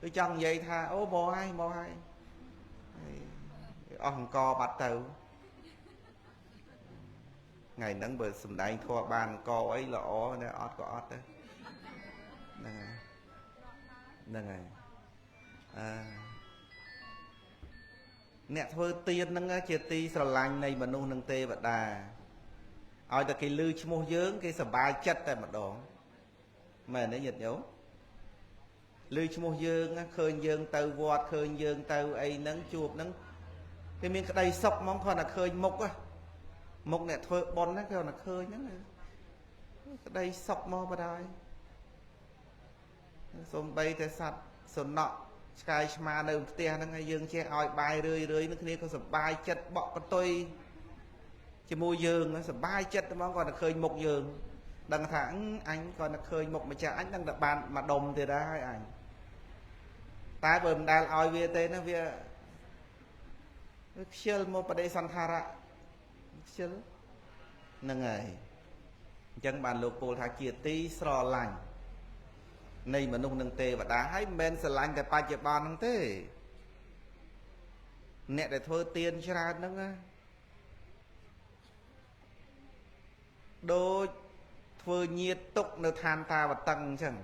វាចង់និយាយថាអូមកហើយមកហើយអស់អង្គបាត់ទៅថ្ងៃហ្នឹងបើសំដែងធម៌បានអង្គអីល្អណាអត់ក៏អត់ទៅហ្នឹងហើយហ្នឹងហើយអឺ អ្នកធ្វើទានហ្នឹងជាទីស្រឡាញ់នៃមនុស្សនិងទេវតាឲ្យតែគេឮឈ្មោះយើងគេសប្បាយចិត្តតែម្ដងមែនទេញាតិញោមឮឈ្មោះយើងឃើញយើងទៅវត្តឃើញយើងទៅអីហ្នឹងជួបហ្នឹងគេមានក្តីសុខហ្មងគ្រាន់តែឃើញមុខមុខអ្នកធ្វើបុណ្យហ្នឹងគ្រាន់តែឃើញហ្នឹងក្តីសុខមកបណ្ដោយសំបីតែសត្វសំណក់ឆ្កែឆ្មានៅផ្ទះហ្នឹងហើយយើងចេះឲ្យបាយរឿយរឿយនឹងគ្នាក៏សប្បាយចិត្តបក់កន្ទុយជាមួយយើងសប្បាយចិត្តហ្មងគាត់តែឃើញមុខយើងដឹងថាអញគាត់តែឃើញមុខម្ចាស់អញដឹងតែបានមួយដុំទៀតហើយអញតែបើមិនដែលឲ្យវាទេណាវាខ្ជិលមកបដិសន្ធារៈខ្ជិលហ្នឹងហើយអញ្ចឹងបានលោកពោលថាជាទីស្រឡាញ់នៃមនុស្សនិងទេវតាហើយមិនមែនស្រឡាញ់តែបច្ចុប្បន្នហ្នឹងទេអ្នកដែលធ្វើទានច្រើនហ្នឹងណាដូចធ្វើញាតទុកនៅឋានតាវតឹងអញ្ចឹង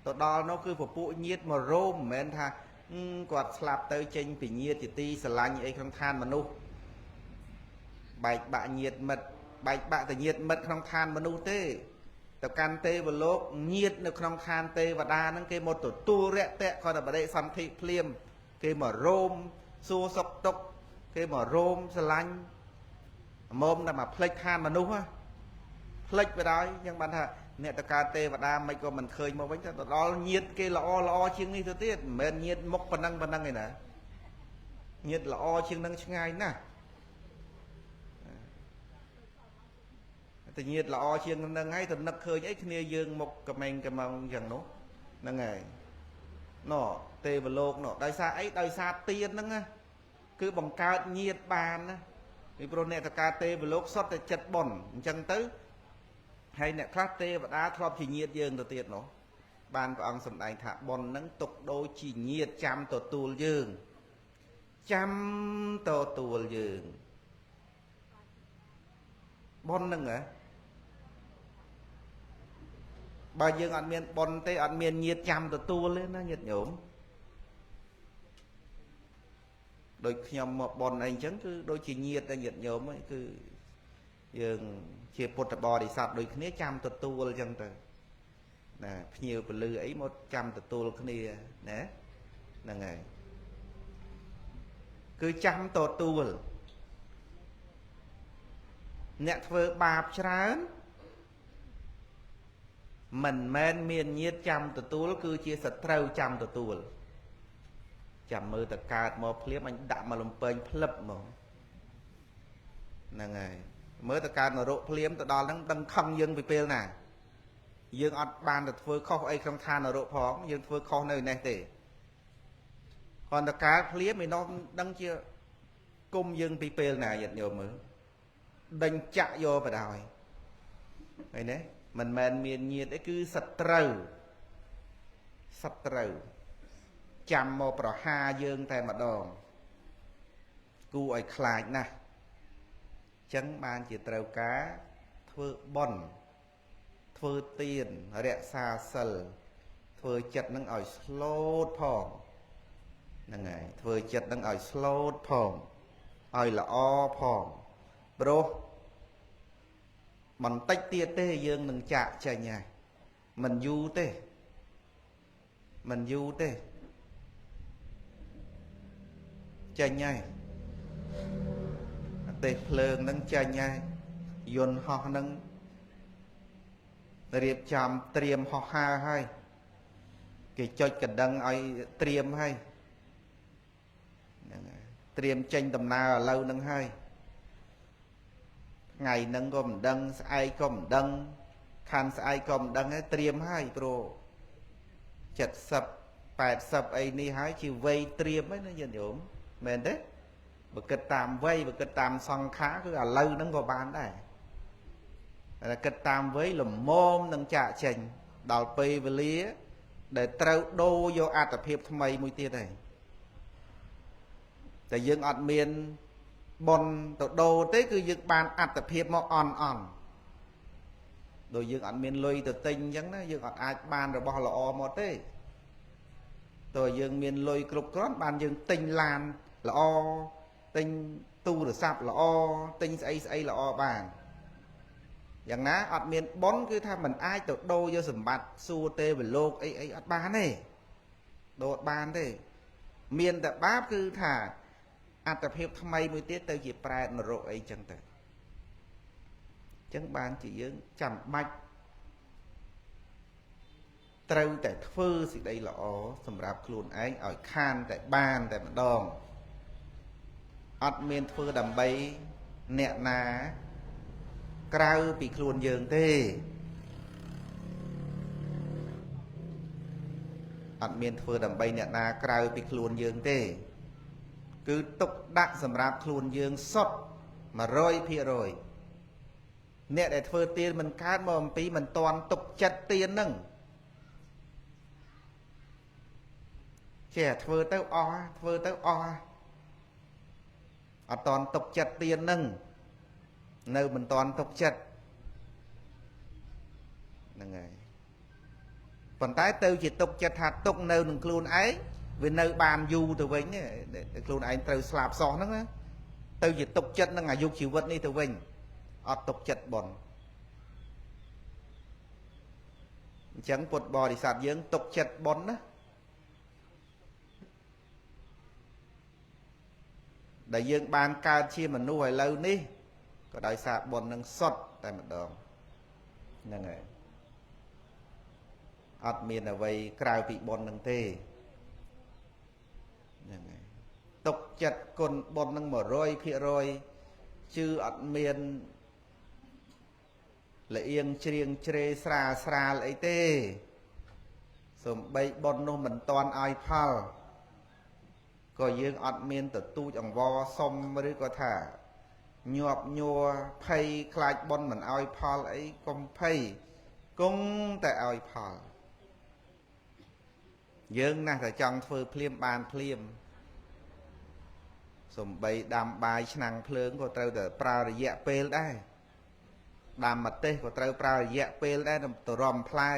ទៅដល់នោះគឺពពួកញាតមករោមមិនមែនថាគាត់ស្លាប់ទៅចេញពីញាតជាទីស្រឡាញ់អីក្នុងឋានមនុស្សបែកបាក់ញាតមិត្តបែកបាក់តែញាតមិត្តក្នុងឋានមនុស្សទេទៅកាន់ទេវលោកញាតនៅក្នុងឋានទេវតាហ្នឹងគេមកទទួលរយៈគាត់តែបដិសន្ធិភ្លាមគេមករោមសួរសុខទុក្ខគេមករោមស្រឡាញ់មុំតែមកផ្លិចឋានមនុស្សផ្លិចទៅដល់យ៉ាងបានថាអ្នកតកើតទេវតាមិនក៏មិនឃើញមកវិញទៅដល់ញាតគេល្អល្អជាងនេះទៅទៀតមិនមែនញាតមុខប៉ុណ្ណឹងប៉ុណ្ណឹងឯណាញាតល្អជាងនឹងឆ្ងាយណាស់តែញាតល្អជាងនឹងហើយទៅនឹកឃើញអីគ្នាយើងមុខកម៉េងកម៉ងយ៉ាងនោះហ្នឹងហើយណោទេវលោកណោដោយសារអីដោយសារទានហ្នឹងណាគឺបង្កើតញាតបានណាពីព្រោះអ្នកតកើតទេវលោកសុទ្ធតែចិត្តបុណ្យអញ្ចឹងទៅហើយអ្នកខ្លះទេវតាធ្លាប់ជាញាតយើងទៅទៀតនោះបានព្រះអង្គសម្ដែងថាបុណ្យហ្នឹងទុកដូចជាញាតចាំទទួលយើងចាំទទួលយើងបុណ្យហ្នឹងហ៎បើយើងអត់មានបុណ្យទេអត់មានញាតចាំទទួលទេណាញាតញោមដូចខ្ញុំមកបុណ្យអីអញ្ចឹងគឺដូចជាញាតតែញាតញោមហ្នឹងគឺយើងជាពុទ្ធបរិស័ទដូចគ្នាចាំទទួលអញ្ចឹងទៅណាភ្ញៀវពលឺអីមកចាំទទួលគ្នាណាហ្នឹងហើយគឺចាំទទួលអ្នកធ្វើបាបច្រើនមិនមែនមានញាតចាំទទួលគឺជាសត្រូវចាំទទួលចាំមើលតកើតមកភ្លាមអញដាក់មកលំពេងផ្លឹបមកហ្នឹងហើយមើលតកើតនរកភ្លាមទៅដល់ហ្នឹងដឹងខឹងយើងពីពេលណាយើងអត់បានទៅធ្វើខុសអីក្នុងឋាននរកផងយើងធ្វើខុសនៅនេះទេគ្រាន់តែកើតភ្លាមឯនោះដឹងជាគុំយើងពីពេលណាញាតិញោមមើលដេញចាក់យកទៅហើយឃើញទេមិនមែនមានញាតិអីគឺសត្រូវសត្រូវចាំមកប្រហារយើងតែម្ដងគួរឲ្យខ្លាចណាស់ចឹងបានជាត្រូវការធ្វើបុណ្យធ្វើទានរក្សាសិលធ្វើចិត្តនឹងឲ្យស្លូតផងហ្នឹងហើយធ្វើចិត្តនឹងឲ្យស្លូតផងឲ្យល្អផងព្រោះបន្តិចទៀតទេយើងនឹងចាក់ចេញហើយមិនយូរទេមិនយូរទេចេញហើយទេសភ្លើងនឹងចេញហើយយន្តហោះនឹងរៀបចំត្រៀមហោះហើរហើយគេចុចកណ្ដឹងឲ្យត្រៀមហើយហ្នឹងហើយត្រៀមចេញដំណើរឥឡូវនឹងហើយថ្ងៃហ្នឹងក៏មិនដឹងស្អែកក៏មិនដឹងខាន់ស្អែកក៏មិនដឹងហើយត្រៀមហើយព្រោះ70 80អីនេះហើយជាវ័យត្រៀមហើយណាញាតិញោមមែនទេបើគិតតាមវ័យបើគិតតាមសង្ខារគឺឥឡូវហ្នឹងក៏បានដែរតែគិតតាមវ័យល្មមនឹងចាក់ចេញដល់ពេលវេលាដែលត្រូវដូរយកអត្តភាពថ្មីមួយទៀតហើយតែយើងអត់មានបុណ្យទៅដូរទេគឺយើងបានអត្តភាពមកអន់អន់ដូចយើងអត់មានលុយទៅទិញអញ្ចឹងណាយើងអត់អាចបានរបស់ល្អមកទេតើយើងមានលុយគ្រប់គ្រាន់បានយើងទិញឡាន ល្អទិញទូរស័ព្ទល្អទិញស្អីស្អីល្អបានយ៉ាងណាអត់មានបុណ្យគឺថាមិនអាចទៅដូរយកសម្បត្តិសួគ៌ទេវលោកអីអីអត់បានទេដូរអត់បានទេមានតែបាបគឺថាអត្តភាពថ្មីមួយទៀតទៅជាប្រែតនរកអីចឹងទៅចឹងបានជាយើងចាំបាច់ត្រូវតែធ្វើសេចក្តីល្អសម្រាប់ខ្លួនឯងឲ្យខានតែបានតែម្ដងអត់មានធ្វើដើម្បីអ្នកណាក្រៅពីខ្លួនយើងទេអត់មានធ្វើដើម្បីអ្នកណាក្រៅពីខ្លួនយើងទេគឺទុកដាក់សម្រាប់ខ្លួនយើងសុទ្ធ100%អ្នកដែលធ្វើទានមិនកើតមកអំពីមិនតាន់ទុកចិត្តទានហ្នឹងចេះធ្វើទៅអស់ធ្វើទៅអស់អត់តាន់ទុកចិត្តទានហ្នឹងនៅមិនតាន់ទុកចិត្តហ្នឹងហើយប៉ុន្តែទៅជាទុកចិត្តថាទុកនៅនឹងខ្លួនឯងវានៅបានយូរទៅវិញខ្លួនឯងត្រូវស្លាប់សោះហ្នឹងណាទៅជាទុកចិត្តនឹងអាយុជីវិតនេះទៅវិញអត់ទុកចិត្តបុណ្យអញ្ចឹងពុទ្ធបរិស័ទយើងទុកចិត្តបុណ្យណាដែលយើងបានកើតជាមនុស្សឥឡូវនេះក៏ដោយសារបុណ្យនឹងសុទ្ធតែម្ដងហ្នឹងហើយអត់មានអ្វីក្រៅពីបុណ្យនឹងទេហ្នឹងហើយទុកចិត្តគុណបុណ្យនឹង100%ជឿអត់មានលៀងជ្រៀងជ្រេស្រាលស្រាលអីទេសំបីបុណ្យនោះមិនតាន់ឲ្យផលក៏យើងអត់មានទទូចអង្វរសុំឬក៏ថាញាប់ញ័រភ័យខ្លាចបុណ្យមិនឲ្យផលអីកុំភ័យគង់តែឲ្យផលយើងណាស់តែចង់ធ្វើភ្លាមបានភ្លាមសំបីដាំបាយឆ្នាំងភ្លើងក៏ត្រូវតែប្រើរយៈពេលដែរដាំម្ទេសក៏ត្រូវប្រើរយៈពេលដែរទៅរំផ្លែ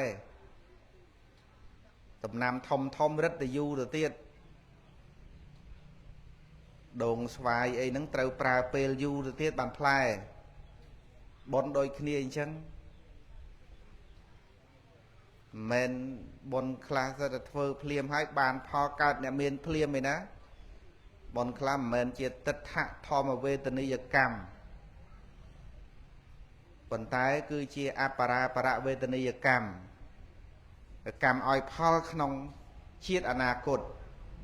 ដំណាំធំធំរឹតទៅយូរទៅទៀតដងស្វាយអីហ្នឹងត្រូវប្រើពេលយូរទៅទៀតបានផ្លែបុណ្យដូចគ្នាអញ្ចឹងមិនបុណ្យខ្លះទៅធ្វើភ្លាមហើយបានផលកើតអ្នកមានភ្លាមឯណាបុណ្យខ្លះមិនមែនជាទិដ្ឋធម្មវេទនីយកម្មប៉ុន្តែគឺជាអបរាបរវេទនីយកម្មកម្មឲ្យផលក្នុងជាតិអនាគត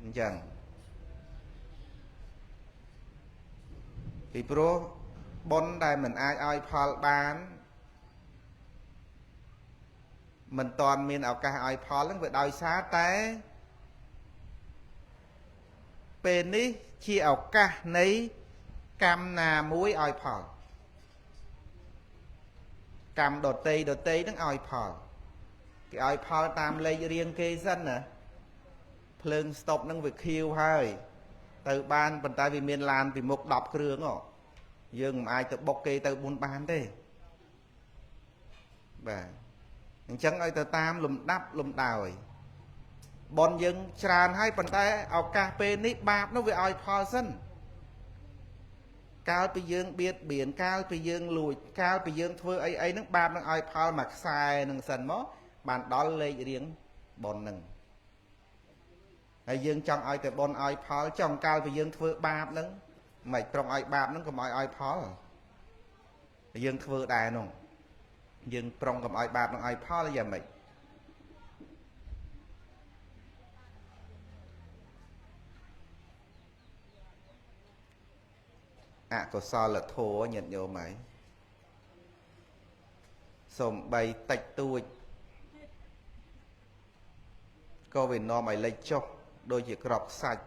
អញ្ចឹងពីព្រោះបុណ្យដែលមិនអាចឲ្យផលបានមិនតាន់មានឱកាសឲ្យផលហ្នឹងវាដោយសារតែពេលនេះជាឱកាសនៃកម្មណាមួយឲ្យផលកម្មដតីដតីហ្នឹងឲ្យផលគេឲ្យផលតាមលេខរៀងគេសិនណាភ្លើងស្តុបហ្នឹងវាខៀវហើយទៅបានប៉ុន្តែវាមានឡានពីមុខ10គ្រឿងយើងមិនអាចទៅបុកគេទៅមុនបានទេបាទអញ្ចឹងឲ្យទៅតាមលំដាប់លំដោយបុណ្យយើងច្រើនហើយប៉ុន្តែឱកាសពេលនេះបាបនោះវាឲ្យផលសិនកាលពីយើងបៀតបៀនកាលពីយើងលួចកាលពីយើងធ្វើអីអីហ្នឹងបាបនឹងឲ្យផលមួយខ្សែនឹងសិនមកបានដល់លេខរៀងបុណ្យហ្នឹងហើយយើងចង់ឲ្យតែបុណ្យឲ្យផលចង់កាលពីយើងធ្វើបាបហ្នឹងមិនត្រង់ឲ្យបាបហ្នឹងកុំឲ្យឲ្យផលយើងធ្វើដែរនោះយើងប្រុងកុំឲ្យបាបនឹងឲ្យផលយ៉ាងម៉េចអកុសលធម៌ញាតិញោមហើយសំបីតិចតួចក៏វានាំឲ្យលិចចុះដូចជាក្របខ្សាច់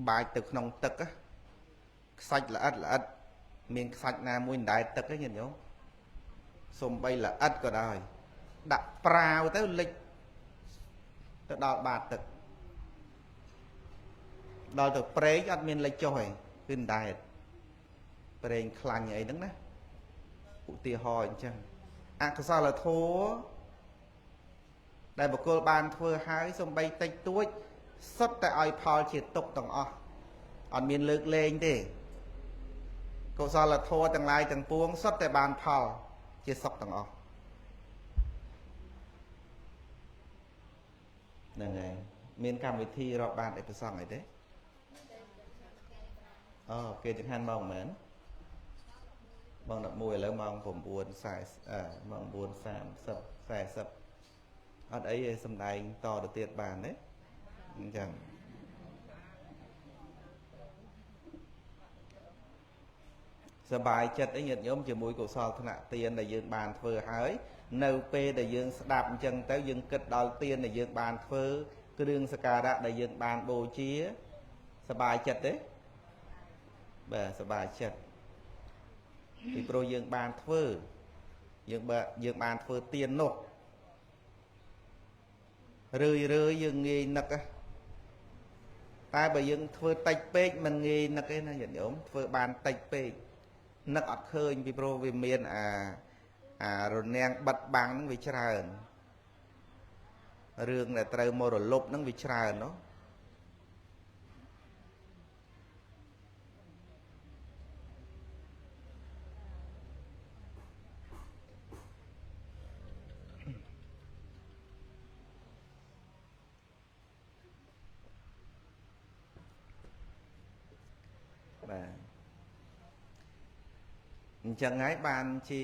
បាចទៅក្នុងទឹកខ្សាច់ល្អិតល្អិតមានខ្សាច់ណាមួយមិនដែលទឹកទេញាតិញោមសំបីល្អិតក៏ដោយដាក់ប្រាវទៅលិចទៅដល់បាតទឹកដល់ទៅព្រែកអត់មានលិចចុះទេគឺមិនដែលប្រេងខ្លាញ់អីហ្នឹងណាឧទាហរណ៍អញ្ចឹងអកុសលធម៌ដែលបុគ្គលបានធ្វើហើយសំបីតិចតួចសុទ្ធតែឲ្យផលជាទុកទាំងអស់ អត់មានលើកលែងទេកុសលធម៌ទាំងឡាយទាំងពួងសុទ្ធតែបានផលជាសុខទាំងអស់ហ្នឹងហើយមានកម្មវិធីរាប់បានអីប្រសងអីទេអូគេចង្ហាន់ម៉ោងមែនម៉ោង11ឥឡូវម៉ោង9:40ម៉ោង9:30 40អត់អីទេសំដែងតទៅទៀតបានទេអញ្ចឹងសบายចិត្តអីញាតិញោមជាមួយកុសលថ្នាក់ទានដែលយើងបានធ្វើហើយនៅពេលដែលយើងស្ដាប់អញ្ចឹងទៅយើងគិតដល់ទានដែលយើងបានធ្វើគ្រឿងសក្ការៈដែលយើងបានបូជាសบายចិត្តទេបាទសบายចិត្តពីព្រោះយើងបានធ្វើយើងបានធ្វើទាននោះរឿយរឿយយើងងាយនឹកតែបើយើងធ្វើតិចពេកមិនងាយនឹកទេណាញាតិញោមធ្វើបានតិចពេកនឹកអត់ឃើញពីព្រោះវាមានអារនាំងបិទបាំងហ្នឹងវាច្រើនរឿងដែលត្រូវមករលប់ហ្នឹងវាច្រើនណោះបាទអញ្ចឹងហើយបានជា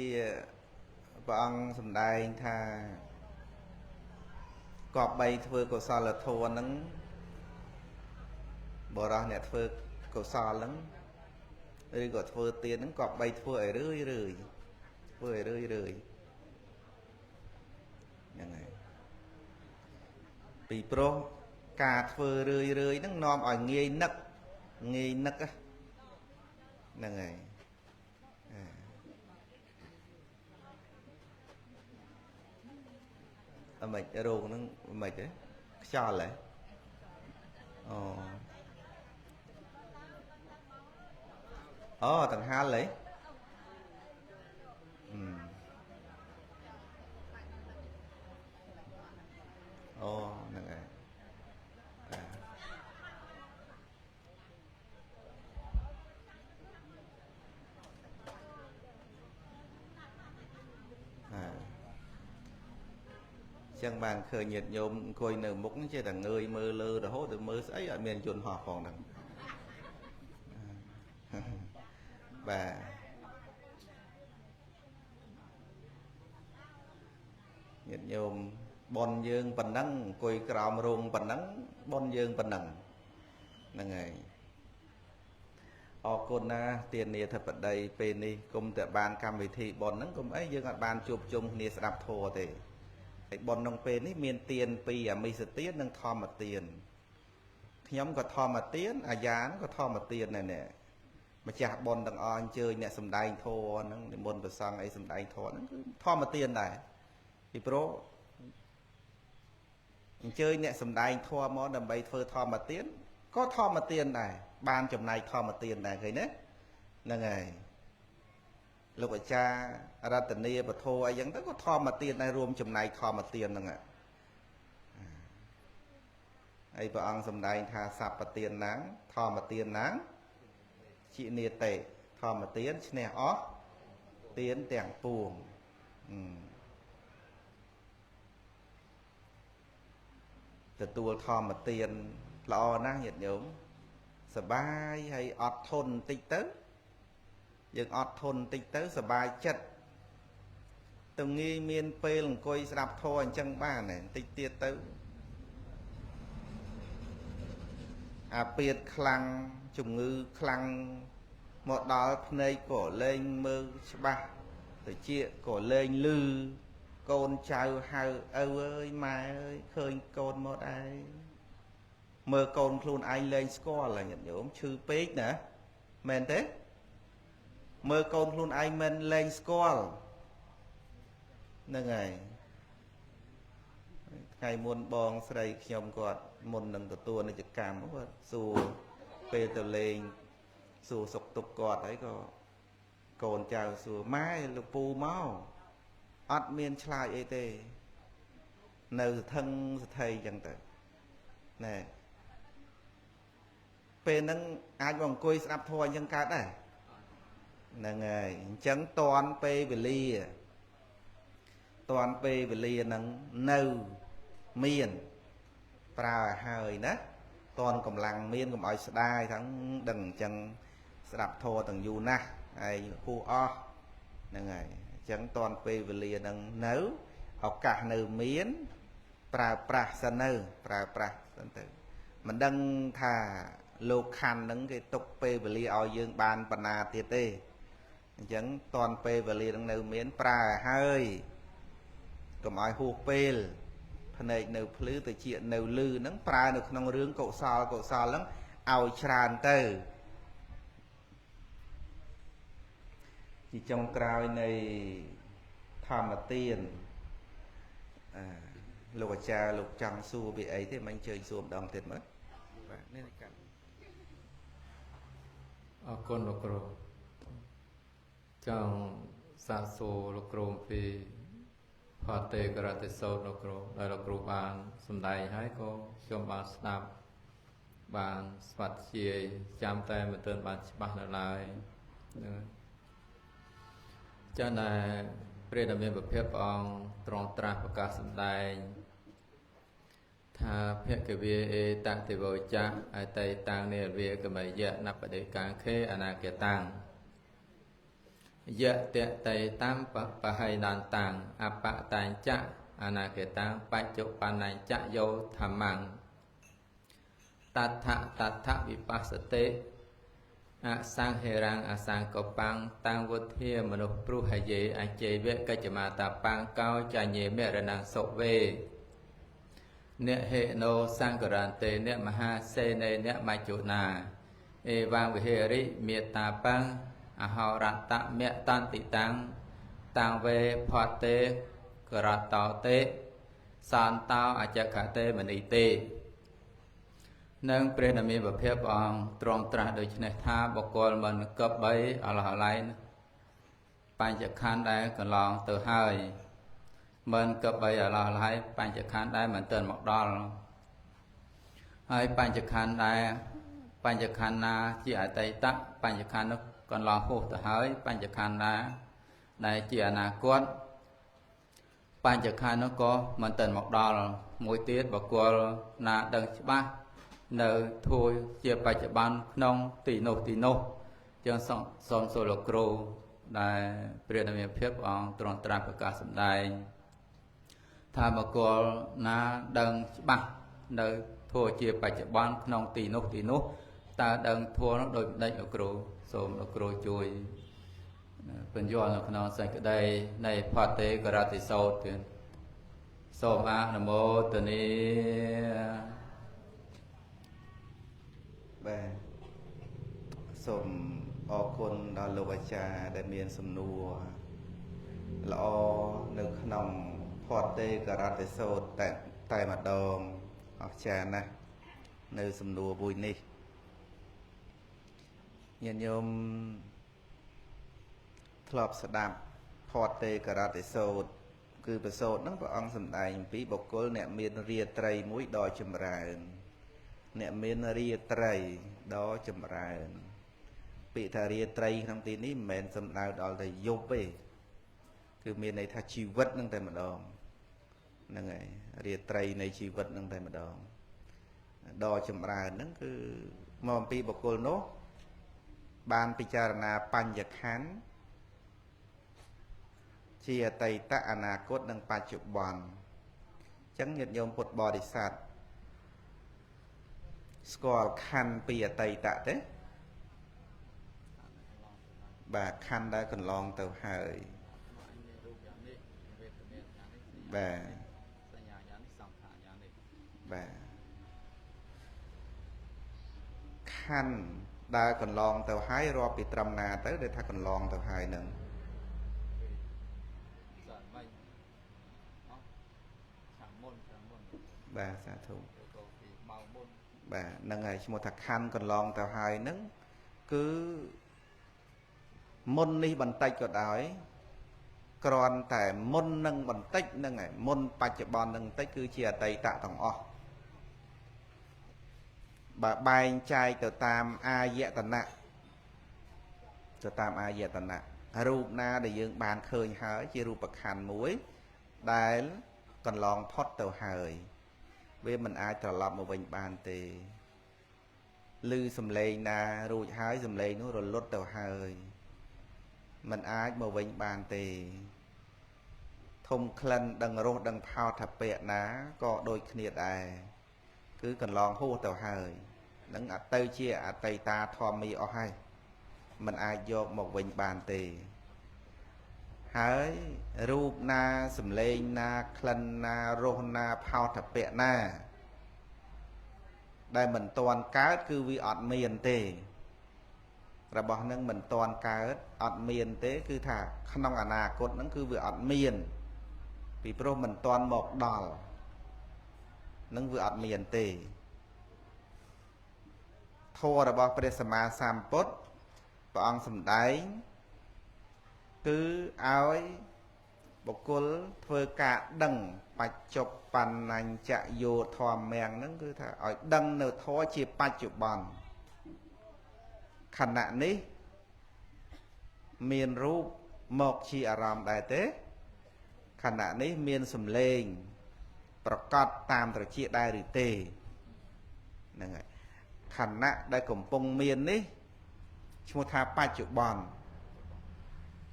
ព្រះអង្គសម្ដែងថាគប្បីធ្វើកុសលធម៌ហ្នឹងបរោះអ្នកធ្វើកុសលហ្នឹងឬក៏ធ្វើទានហ្នឹងគប្បីធ្វើឲ្យរឿយរឿយធ្វើឲ្យរឿយរឿយហ្នឹងហើយពីព្រោះការធ្វើរឿយរឿយហ្នឹងនាំឲ្យងាយនឹកងាយនឹកហ្នឹងហើយអមិនរោគហ្នឹងមិនទេខ្យល់ហ៎អូអូតង្ហាល់ហ៎អូហ្នឹងហើយចឹងបានឃើញញាតិញោមអង្គុយនៅមុខចេះតែងើយមើលលើរហូតទៅមើលស្អីអត់មានយន្តហោះផងហ្នឹងបាទញាតិញោមប៉ុនយើងប៉ុណ្ណឹងអង្គុយក្រោមរោងប៉ុណ្ណឹងប៉ុនយើងប៉ុណ្ណឹងហ្នឹងហើយអរគុណណាទានាធិបតីពេលនេះគុំតែបានកម្មវិធីប៉ុនហ្នឹងគុំអីយើងអត់បានជួបជុំគ្នាស្ដាប់ធម៌ទេហើយបុណ្យក្នុងពេលនេះមានទានពីរអមិសទាននិងធម្មទានខ្ញុំក៏ធម្មទានអាយ៉ានក៏ធម្មទានដែរនេះម្ចាស់បុណ្យទាំងអស់អញ្ជើញអ្នកសំដែងធម៌ហ្នឹងនិមន្តព្រះសង្ឃអីសំដែងធម៌ហ្នឹងគឺធម្មទានដែរពីព្រោះអញ្ជើញអ្នកសំដែងធម៌មកដើម្បីធ្វើធម្មទានក៏ធម្មទានដែរបានចំណែកធម្មទានដែរឃើញទេហ្នឹងហើយលោកអាចារ្យរតនីពធអីចឹងទៅក៏ធម្មទានដែររួមចំណែកធម្មទានហ្នឹងហើយព្រះអង្គសម្ដែងថាសัพពទានណាងធម្មទានណាងជានិតិធម្មទានឈ្នះអស់ទានទាំងពួងទទួលធម្មទានល្អណាស់ញាតិញោមសប្បាយហើយអត់ធន់បន្តិចទៅយើងអត់ធន់បន្តិចទៅសบายចិត្តទៅងាយមានពេលអង្គុយស្ដាប់ធម៌អញ្ចឹងបានបន្តិចទៀតទៅអាពាធខ្លាំងជំងឺខ្លាំងមកដល់ភ្នែកក៏លែងមើលច្បាស់តិចក៏លែងលឺកូនចៅហៅឪអើយម៉ែអើយឃើញកូនមកដែរមើលកូនខ្លួនឯងលែងស្គាល់ញាតិញោមឈឺពេកណាមែនទេមើលកូនខ្លួនឯងមិនលែងស្គាល់ហ្នឹងហើយថ្ងៃមុនបងស្រីខ្ញុំគាត់មុននឹងទទួលនិច្ចកម្មគាត់សួរពេលទៅលេងសួរសុខទុក្ខគាត់ហើយក៏កូនចៅសួរម៉ែលោកពូមកអត់មានឆ្លើយអីទេនៅស្ថឹងស្ថីចឹងទៅណែ ពេលហ្នឹងអាចមកអង្គុយស្ដាប់ធម៌អញ្ចឹងកើតដែរហ្នឹងហើយអញ្ចឹងតាន់ពេលវេលាតាន់ពេលវេលាហ្នឹងនៅមានប្រើឲ្យហើយណាតាន់កម្លាំងមានកុំឲ្យស្ដាយថាដឹងអញ្ចឹងស្ដាប់ធម៌ទាំងយូរណាស់ហើយហួសអស់ហ្នឹងហើយអញ្ចឹងតាន់ពេលវេលាហ្នឹងនៅឱកាសនៅមានប្រើប្រាស់សិននៅប្រើប្រាស់សិនទៅមិនដឹងថាលោកខណ្ឌហ្នឹងគេទុកពេលវេលាឲ្យយើងបានបណ្ណាទៀតទេអញ្ចឹងតាន់ពេលវេលាហ្នឹងនៅមានប្រើឲ្យហើយកុំឲ្យហួសពេលភ្នែកនៅភ្លឺទៅជានៅលឺហ្នឹងប្រើនៅក្នុងរឿងកុសលកុសលហ្នឹងឲ្យច្រើនទៅជាចុងក្រោយនៃធម្មទានលោកអាចារ្យលោកចង់សួរពីអីទេមិនអញ្ជើញសួរម្ដងទៀតមើលបាទនេះកាន់អរគុណលោកគ្រូចង់សាកសួរលោកគ្រូអំពីផតេករតិសោតលោកគ្រូដែលលោកគ្រូបានសម្ដែងហើយក៏ខ្ញុំបានស្ដាប់បានស្វាត់ជាយចាំតែមិនទាន់បានច្បាស់នៅឡើយហ្នឹងចា៎តែព្រះដ៏មានព្រះភិក្ខព្រះអង្គទ្រង់ត្រាស់ប្រកាសសម្ដែងថាភគវាអេតតិវោចៈអតីតាំងនិវេកមយៈនបដិកាខេអនាគតាំងយៈតតេតាំបហៃនន្តាំងអបតាញ្ចៈអនាគតាំងបច្ចុប្បន្នញ្ចៈយោធម្មំតថតថវិបស្សតិអសង្ហេរាំងអសង្កបាំងតាំងវុធាមនុស្សព្រុហយេអជេវៈកច្ចមាតាបាំងកោចញ្ញេមរណងសុវេអ្នកហេណោសង្ករន្ទេអ្នកមហាសេនេអ្នកមច្ចុណាអេវងវិហេរិមេតាបាំងអហរតមៈតន្តិតាំងតាំងវេផតេករតោទេសន្តោអចខតេមនីទេនិងព្រះដ៏មានព្រះភិក្ខព្រះអង្គទ្រង់ត្រាស់ដូច្នេះថាបុគ្គលមិនគប្បីអឡោះអាល័យបញ្ចខណ្ឌដែលកន្លងទៅហើយមិនគប្បីអឡោះអាល័យបញ្ចខណ្ឌដែលមិនទាន់មកដល់ហើយបញ្ចខណ្ឌដែលបញ្ចខណ្ឌណាជាអតីតបញ្ចខណ្ឌនោះកន្លងហួសទៅហើយបញ្ចខណ្ឌណាដែលជាអនាគតបញ្ចខណ្ឌនោះក៏មិនទាន់មកដល់មួយទៀតបុគ្គលណាដឹងច្បាស់នៅធួជាបច្ចុប្បន្នក្នុងទីនោះទីនោះចឹងសូមសួរលោកគ្រូដែលព្រះដ៏មានភាពអង្គទ្រង់ត្រាស់ប្រកាសសម្ដែងថាបុគ្គលណាដឹងច្បាស់នៅធួជាបច្ចុប្បន្នក្នុងទីនោះទីនោះតើដឹងធួនោះដូចម្ដេចលោកគ្រូសូមលោកគ្រូជួយពន្យល់នៅក្នុងសេចក្តីនៃផតេករតិសោតទៀតសូមអនុមោទនាបាទសូមអរគុណដល់លោកអាចារ្យដែលមានសំណួរល្អនៅក្នុងផតេករតិសោតតែម្ដងអស្ចារ្យណាស់នៅសំណួរមួយនេះញាតិញោមធ្លាប់ស្ដាប់ផតេករតិសោតគឺប្រសូតហ្នឹងព្រះអង្គសម្ដែងអំពីបុគ្គលអ្នកមានរាត្រីមួយដ៏ចម្រើនអ្នកមានរាត្រីដ៏ចម្រើនពាក្យថារាត្រីក្នុងទីនេះមិនមែនសំដៅដល់តែយប់ទេគឺមានន័យថាជីវិតនឹងតែម្ដងហ្នឹងហើយរាត្រីនៃជីវិតនឹងតែម្ដងដ៏ចម្រើនហ្នឹងគឺមកអំពីបុគ្គលនោះបានពិចារណាបញ្ញខណ្ឌជាអតីតអនាគតនិងបច្ចុប្បន្នអញ្ចឹងញាតិញោមពុទ្ធបរិស័ទស្គាល់ខណ្ឌពីអតីតទេបាទខណ្ឌដែលកន្លងទៅហើយបាទ សញ្ញាយ៉ាងនេះសង្ខារយ៉ាងនេះបាទខណ្ឌដែលកន្លងទៅហើយរាប់ពីត្រឹមណាទៅដែលថាកន្លងទៅហើយនឹងបាទសាធុបាទហ្នឹងហើយឈ្មោះថាខណ្ឌកន្លងទៅហើយហ្នឹងគឺមុននេះបន្តិចក៏ដោយគ្រាន់តែមុននឹងបន្តិចហ្នឹងហើយមុនបច្ចុប្បន្ននឹងបន្តិចគឺជាអតីតទាំងអស់ បើបែងចែកទៅតាមអាយតនៈទៅតាមអាយតនៈរូបណាដែលយើងបានឃើញហើយជារូបខណ្ឌមួយដែលកន្លងផុតទៅហើយវាមិនអាចត្រឡប់មកវិញបានទេឮសំឡេងណារួចហើយសំឡេងនោះរលត់ទៅហើយមិនអាចមកវិញបានទេធំក្លិនដឹងរសដឹងផោថពៈណាក៏ដូចគ្នាដែរគឺកន្លងហួសទៅហើយនឹងអត់ទៅជាអតីតាធម្មីអស់ហើយមិនអាចយកមកវិញបានទេហើយរូបណាសំឡេងណាក្លិនណារសណាផោថពៈណាដែលមិនទាន់កើតគឺវាអត់មានទេរបស់នឹងមិនទាន់កើតអត់មានទេគឺថាក្នុងអនាគតហ្នឹងគឺវាអត់មានពីព្រោះមិនទាន់មកដល់នឹងវាអត់មានទេធម៌របស់ព្រះសម្មាសម្ពុទ្ធព្រះអង្គសម្ដែងគឺឲ្យបុគ្គលធ្វើការដឹងបច្ចុប្បន្នញ្ចយោធម្មំហ្នឹងគឺថាឲ្យដឹងនៅធម៌ជាបច្ចុប្បន្នខណៈនេះមានរូបមកជាអារម្មណ៍ដែរទេខណៈនេះមានសំឡេងប្រកាសតាមត្រចៀកដែរឬទេហ្នឹងហើយខណៈដែលកំពុងមាននេះឈ្មោះថាបច្ចុប្បន្ន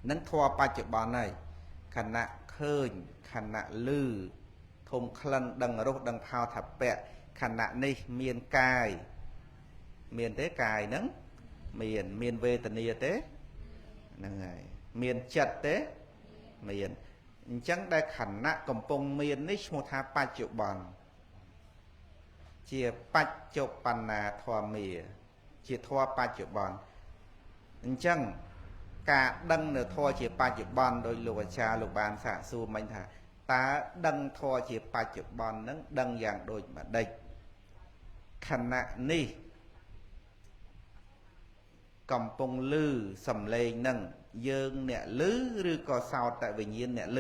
នឹងធម៌បច្ចុប្បន្នហើយខណៈឃើញខណៈឮធំក្លិនដឹងរសដឹងផោថពៈខណៈនេះមានកាយមានទេកាយហ្នឹងមានវេទនាទេហ្នឹងហើយមានចិត្តទេមានអញ្ចឹងដែលខណៈកំពុងមាននេះឈ្មោះថាបច្ចុប្បន្នជាបច្ចុប្បន្នាធម្មាជាធម៌បច្ចុប្បន្នអញ្ចឹងការដឹងនៅធម៌ជាបច្ចុប្បន្នដោយលោកអាចារ្យលោកបានសាកសួរមិញថាតើដឹងធម៌ជាបច្ចុប្បន្ននឹងដឹងយ៉ាងដូចម្ដេចខណៈនេះកំពុងឮសំឡេងនឹងយើងអ្នកឮឬក៏សោតវិញ្ញាណអ្នកឮ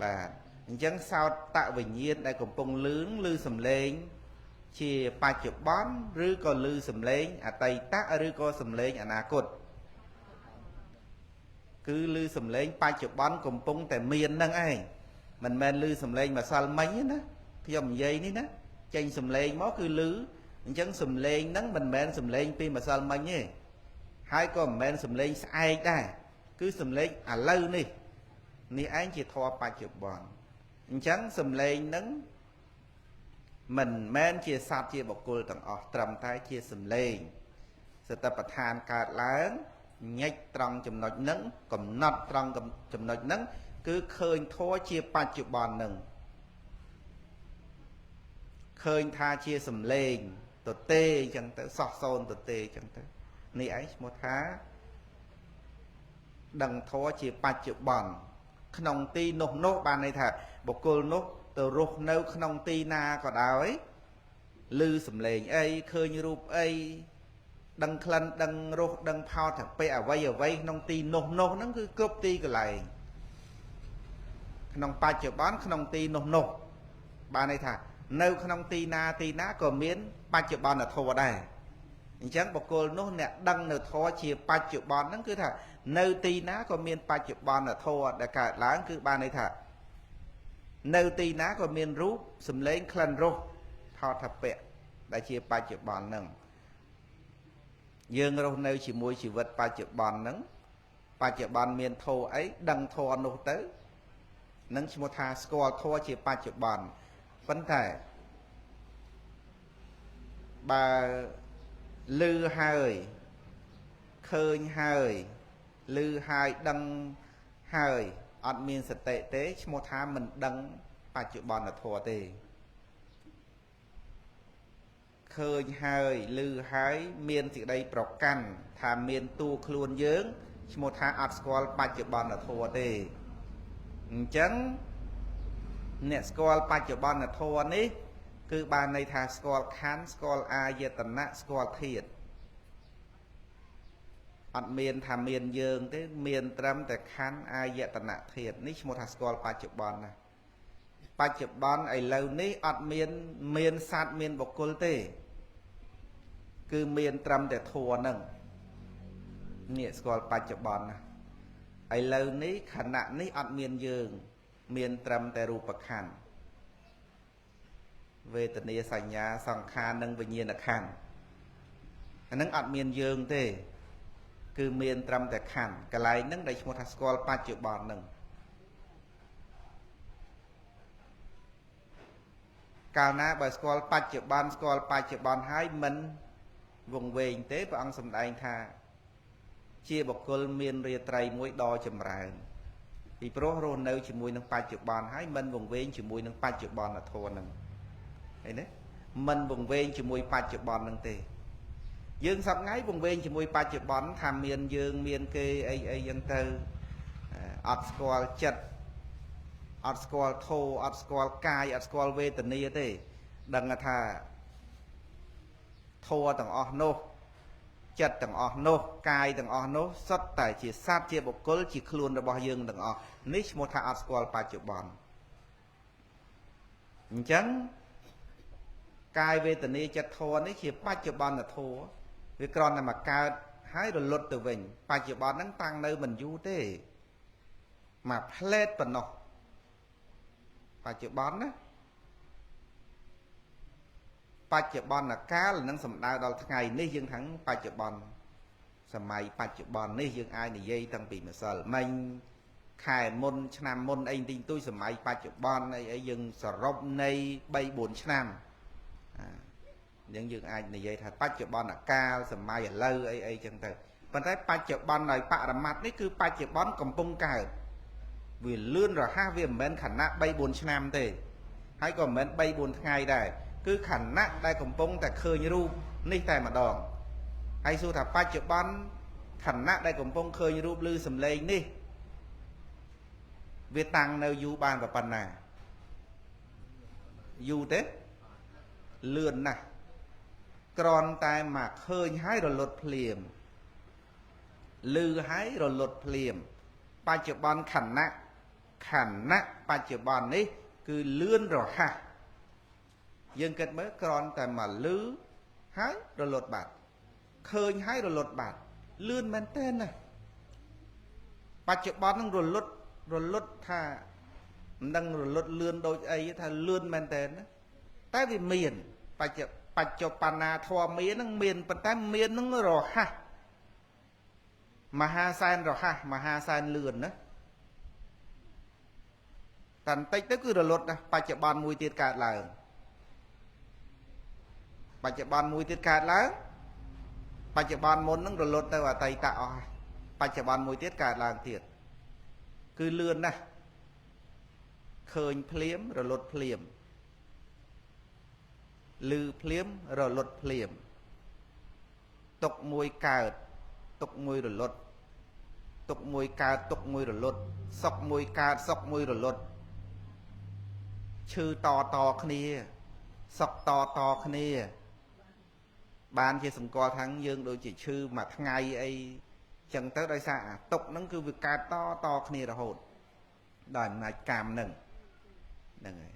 បាទអញ្ចឹងសោតវិញ្ញាណដែលកំពុងឮសំឡេងជាបច្ចុប្បន្នឬក៏ឮសំឡេងអតីតឬក៏សំឡេងអនាគតគឺឮសំឡេងបច្ចុប្បន្នកំពុងតែមាននឹងឯងមិនមែនឮសំឡេងម្សិលមិញទេណាខ្ញុំនិយាយនេះណាចេញសំឡេងមកគឺឮអញ្ចឹងសំឡេងហ្នឹងមិនមែនសំឡេងពីម្សិលមិញទេហើយក៏មិនមែនសំឡេងស្អែកដែរគឺសំឡេងឥឡូវនេះនេះឯងជាធម៌បច្ចុប្បន្នអញ្ចឹងសំឡេងហ្នឹងមិនមែនជាសត្វជាបុគ្គលទាំងអស់ត្រឹមតែជាសំឡេងសតិប្បដ្ឋានកើតឡើងញិចត្រង់ចំណុចហ្នឹងកំណត់ត្រង់ចំណុចហ្នឹងគឺឃើញធម៌ជាបច្ចុប្បន្នហ្នឹងឃើញថាជាសំឡេងទទេអញ្ចឹងទៅសោះសូនទទេអញ្ចឹងទៅនេះឯងឈ្មោះថាដឹងធម៌ជាបច្ចុប្បន្នក្នុងទីនោះបានន័យថាបុគ្គលនោះទៅរស់នៅក្នុងទីណាក៏ដោយឮសំឡេងអីឃើញរូបអីដឹងក្លិនដឹងរសដឹងផោថពៈអ្វីអ្វីក្នុងទីនោះហ្នឹងគឺគ្រប់ទីកន្លែងក្នុងបច្ចុប្បន្នក្នុងទីនោះបានន័យថានៅក្នុងទីណាទីណាក៏មានបច្ចុប្បន្នធម៌ដែរអញ្ចឹងបុគ្គលនោះអ្នកដឹងនៅធម៌ជាបច្ចុប្បន្នហ្នឹងគឺថានៅទីណាក៏មានបច្ចុប្បន្នធម៌ដែលកើតឡើងគឺបានន័យថានៅទីណាក៏មានរូបសំឡេងក្លិនរសផោថពៈដែលជាបច្ចុប្បន្នហ្នឹងយើងរស់នៅជាមួយជីវិតបច្ចុប្បន្នហ្នឹងបច្ចុប្បន្នមានធម៌អីដឹងធម៌នោះទៅនឹងឈ្មោះថាស្គាល់ធម៌ជាបច្ចុប្បន្នប៉ុន្តែបើឮហើយឃើញហើយឮហើយដឹងហើយអត់មានសតិទេឈ្មោះថាមិនដឹងបច្ចុប្បន្នធម៌ទេឃើញហើយឮហើយមានសេចក្តីប្រកាន់ថាមានតួខ្លួនយើងឈ្មោះថាអត់ស្គាល់បច្ចុប្បន្នធម៌ទេអញ្ចឹងអ្នកស្គាល់បច្ចុប្បន្នធម៌នេះគឺបានន័យថាស្គាល់ខណ្ឌស្គាល់អាយតនៈស្គាល់ធាតុអត់មានថាមានយើងទេមានត្រឹមតែខណ្ឌអាយតនៈធាតុនេះឈ្មោះថាស្គាល់បច្ចុប្បន្នណា បច្ចុប្បន្នឥឡូវនេះអត់មានមានសត្វមានបុគ្គលទេគឺមានត្រឹមតែធម៌ហ្នឹងនេះស្គាល់បច្ចុប្បន្នណាឥឡូវនេះខណៈនេះអត់មានយើងមានត្រឹមតែរូបខណ្ឌវេទនាសញ្ញាសង្ខារនិងវិញ្ញាណខណ្ឌអាហ្នឹងអត់មានយើងទេគឺមានត្រឹមតែខណ្ឌកន្លែងហ្នឹងដែលឈ្មោះថាស្គាល់បច្ចុប្បន្នហ្នឹងកាលណាបើស្គាល់បច្ចុប្បន្នស្គាល់បច្ចុប្បន្នហើយមិនវង្វេងទេព្រះអង្គសម្ដែងថាជាបុគ្គលមានរាត្រីមួយដ៏ចម្រើនពីព្រោះរស់នៅជាមួយនឹងបច្ចុប្បន្នហើយមិនវង្វេងជាមួយនឹងបច្ចុប្បន្នធម៌ហ្នឹងឃើញទេមិនវង្វេងជាមួយបច្ចុប្បន្នហ្នឹងទេយើងសប្ងៃវង្វេងជាមួយបច្ចុប្បន្នថាមានយើងមានគេអីអីយ៉ាងទៅអត់ស្គាល់ចិត្តអត់ស្គាល់ធម៌អត់ស្គាល់កាយអត់ស្គាល់វេទនាទេដឹងថាធម៌ទាំងអស់នោះចិត្តទាំងអស់នោះកាយទាំងអស់នោះសុទ្ធតែជាសត្វជាបុគ្គលជាខ្លួនរបស់យើងទាំងអស់នេះឈ្មោះថាអត់ស្គាល់បច្ចុប្បន្នអញ្ចឹងកាយវេទនាចិត្តធម៌នេះជាបច្ចុប្បន្នធម៌វាគ្រាន់តែមកកើតហើយរលត់ទៅវិញបច្ចុប្បន្នហ្នឹងតាំងនៅមិនយូរទេមួយផ្លែតប៉ុណ្ណោះបច្ចុប្បន្នណាបច្ចុប្បន្នកាលនឹងសំដៅដល់ថ្ងៃនេះយើងថាបច្ចុប្បន្នសម័យបច្ចុប្បន្ននេះយើងអាចនិយាយតាំងពីម្សិលមិញខែមុនឆ្នាំមុនអីទីទួយសម័យបច្ចុប្បន្នអីអីយើងសរុបនៃ3 4ឆ្នាំយើងអាចនិយាយថាបច្ចុប្បន្នកាលសម័យឥឡូវអីអីចឹងទៅប៉ុន្តែបច្ចុប្បន្នដោយបរមត្តនេះគឺបច្ចុប្បន្នកំពុងកើតវាលឿនរហ័សវាមិនមែនខណៈ3 4ឆ្នាំទេហើយក៏មិនមែន3 4ថ្ងៃដែរគឺខណៈដែលកំពុងតែឃើញរូបនេះតែម្ដងហើយសួរថាបច្ចុប្បន្នខណៈដែលកំពុងឃើញរូបឬសំឡេងនេះវាតាំងនៅយូរបានប៉ុណ្ណាយូរទេលឿនណាស់គ្រាន់តែមកឃើញហើយរលត់ភ្លាមឮហើយរលត់ភ្លាមបច្ចុប្បន្នខណៈខណៈបច្ចុប្បន្ននេះគឺលឿនរហ័សយើងគិតមើលគ្រាន់តែមកលឺហើយរលត់បាត់ឃើញហើយរលត់បាត់លឿនមែនទែនណាបច្ចុប្បន្ននឹងរលត់រលត់ថាមិនដឹងរលត់លឿនដូចអីថាលឿនមែនទែនណាតែវាមានបច្ចុប្បន្នាធម៌មាននឹងមានប៉ុន្តែមាននឹងរហ័សមហាសែនរហ័សមហាសែនលឿនណាតែបន្តិចទៅគឺរលត់ណាបច្ចុប្បន្នមួយទៀតកើតឡើងបច្ចុប្បន្នមួយទៀតកើតឡើងបច្ចុប្បន្នមុននឹងរលត់ទៅអតីតអស់បច្ចុប្បន្នមួយទៀតកើតឡើងទៀតគឺលឿនណាស់ឃើញភ្លាមរលត់ភ្លាមឮភ្លាមរលត់ភ្លាមទុកមួយកើតទុកមួយរលត់ទុកមួយកើតទុកមួយរលត់សុកមួយកើតសុកមួយរលត់ឈឺតតគ្នាសុកតតគ្នាបានជាសម្គាល់ថាយើងដូចជាឈឺមួយថ្ងៃអីចឹងទៅដោយសារអាទុកហ្នឹងគឺវាកើតតតគ្នារហូតដោយអំណាចកម្មហ្នឹងហ្នឹងហើយ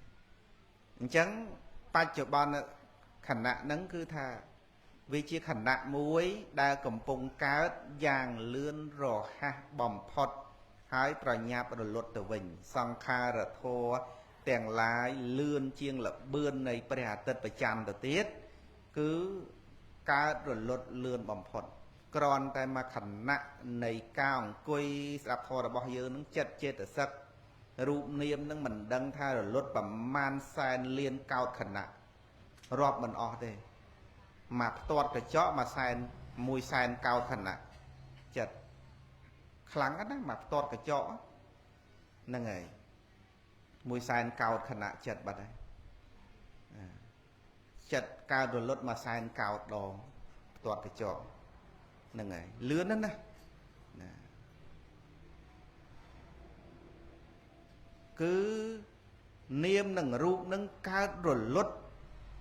អញ្ចឹងបច្ចុប្បន្នខណៈហ្នឹងគឺថាវាជាខណៈមួយដែលកំពុងកើតយ៉ាងលឿនរហ័សបំផុតហើយប្រញាប់រលត់ទៅវិញសង្ខារធម៌ទាំងឡាយលឿនជាងល្បឿននៃព្រះអាទិត្យប្រចាំទៅទៀតគឺកើតរលត់លឿនបំផុតគ្រាន់តែមួយខណៈនៃការអង្គុយស្ដាប់ធម៌របស់យើងនឹងចិត្តចេតសិករូបនាមនឹងមិនដឹងថារលត់ប្រមាណសែនលានកោតខណៈរាប់មិនអស់ទេមកផ្ទាត់កញ្ចក់មួយសែនមួយសែនកោតខណៈចិត្តខ្លាំងណាស់មកផ្ទាត់កញ្ចក់ហ្នឹងហើយមួយសែនកោតខណៈចិត្តបាត់ហើយចិត្តកើតរលត់មួយសែនកោតដងផ្ទាត់កញ្ចក់ហ្នឹងហើយលឿនណាស់ណាគឺនាមនិងរូបនឹងកើតរលត់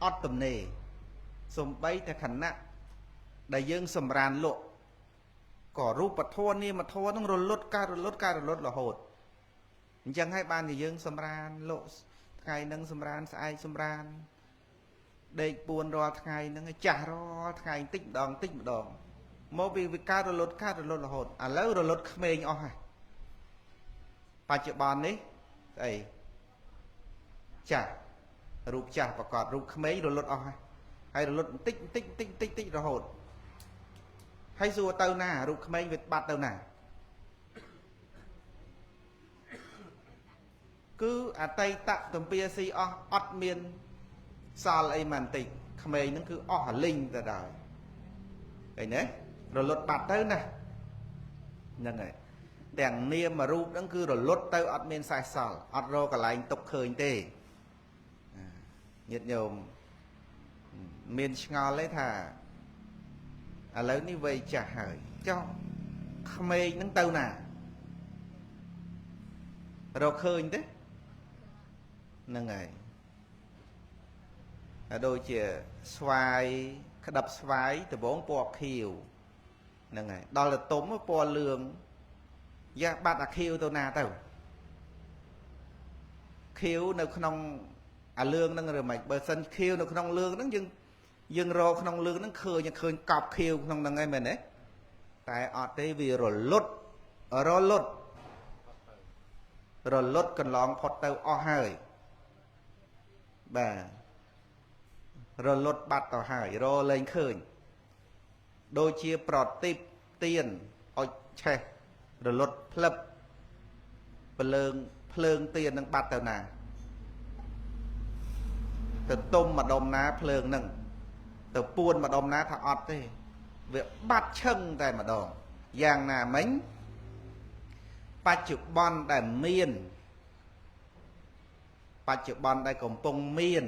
អត់ទំនេរសំបីតែខណៈដែលយើងសម្រានលក់ក៏រូបធម៌នាមធម៌នឹងរលត់កើតរលត់កើតរលត់រហូតអញ្ចឹងហើយបានជាយើងសម្រានលក់ ថ្ងៃហ្នឹងសម្រានស្អែកសម្រានដេកពួនរាល់ថ្ងៃហ្នឹងចាស់រាល់ថ្ងៃតិចម្ដងតិចម្ដងមកវាកើតរលត់កើតរលត់រហូតឥឡូវរលត់ក្មេងអស់ហើយបច្ចុប្បន្ននេះស្អីចាស់រូបចាស់ប្រកបរូបក្មេងរលត់អស់ហើយហើយរលត់បន្តិចបន្តិចបន្តិចបន្តិចបន្តិចរហូតហើយសួរទៅណារូបក្មេងវាបាត់ទៅណាគឺអតីតទំពាស៊ីអស់អត់មានសល់អីមិនតិចក្មេងហ្នឹងគឺអស់អាលីងទៅដល់ឃើញទេរលត់បាត់ទៅណាហ្នឹងហើយទាំងនាមរូបហ្នឹងគឺរលត់ទៅអត់មានសេះសល់អត់រកកន្លែងទុកឃើញទេញាតិញោមមានឆ្ងល់ទេថាឥឡូវនេះវ័យចាស់ហើយចុះក្មេងហ្នឹងទៅណារកឃើញទេហ្នឹងហើយហើយដូចជាស្វាយក្តាប់ស្វាយដំបងពណ៌ខៀវហ្នឹងហើយដល់ទៅទុំពណ៌លឿងយ៉ាបាត់អាខៀវទៅណាទៅខៀវនៅក្នុងអាលឿងហ្នឹងឬមិនបើសិនខៀវនៅក្នុងលឿងហ្នឹងយើងរកក្នុងលឿងហ្នឹងឃើញកប់ខៀវក្នុងហ្នឹងឯងមែនទេតែអត់ទេវារលត់រលត់រលត់កន្លងផុតទៅអស់ហើយបាទរលត់បាត់ទៅហើយរលែងឃើញដូចជាប្រទីបទៀនអុចឆេះរលត់ផ្លឹបភ្លើងទៀននឹងបាត់ទៅណាទៅទុំម្ដុំណាភ្លើងនឹងទៅពួនម្ដុំណាថាអត់ទេវាបាត់ឈឹងតែម្ដងយ៉ាងណាមិញបច្ចុប្បន្នដែលមានបច្ចុប្បន្នដែលកំពុងមាន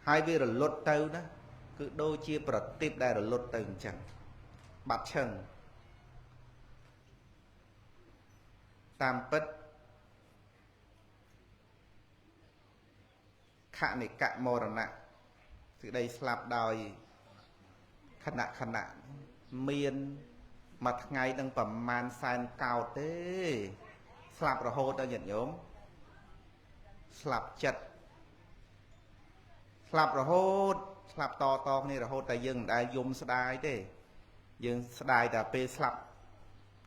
ហើយវារលត់ទៅណាគឺដូចជាប្រទីបដែលរលត់ទៅអញ្ចឹងបាត់ឈឹងតាមពិតខនិកមរណៈសេចក្តីស្លាប់ដោយខណៈមានមួយថ្ងៃនឹងប្រមាណសែនកោតទេស្លាប់រហូតដល់ញាតិញោមស្លាប់ចិត្តស្លាប់រហូតស្លាប់តតគ្នារហូតតែយើងមិនដែលយំស្ដាយទេយើងស្ដាយតែពេលស្លាប់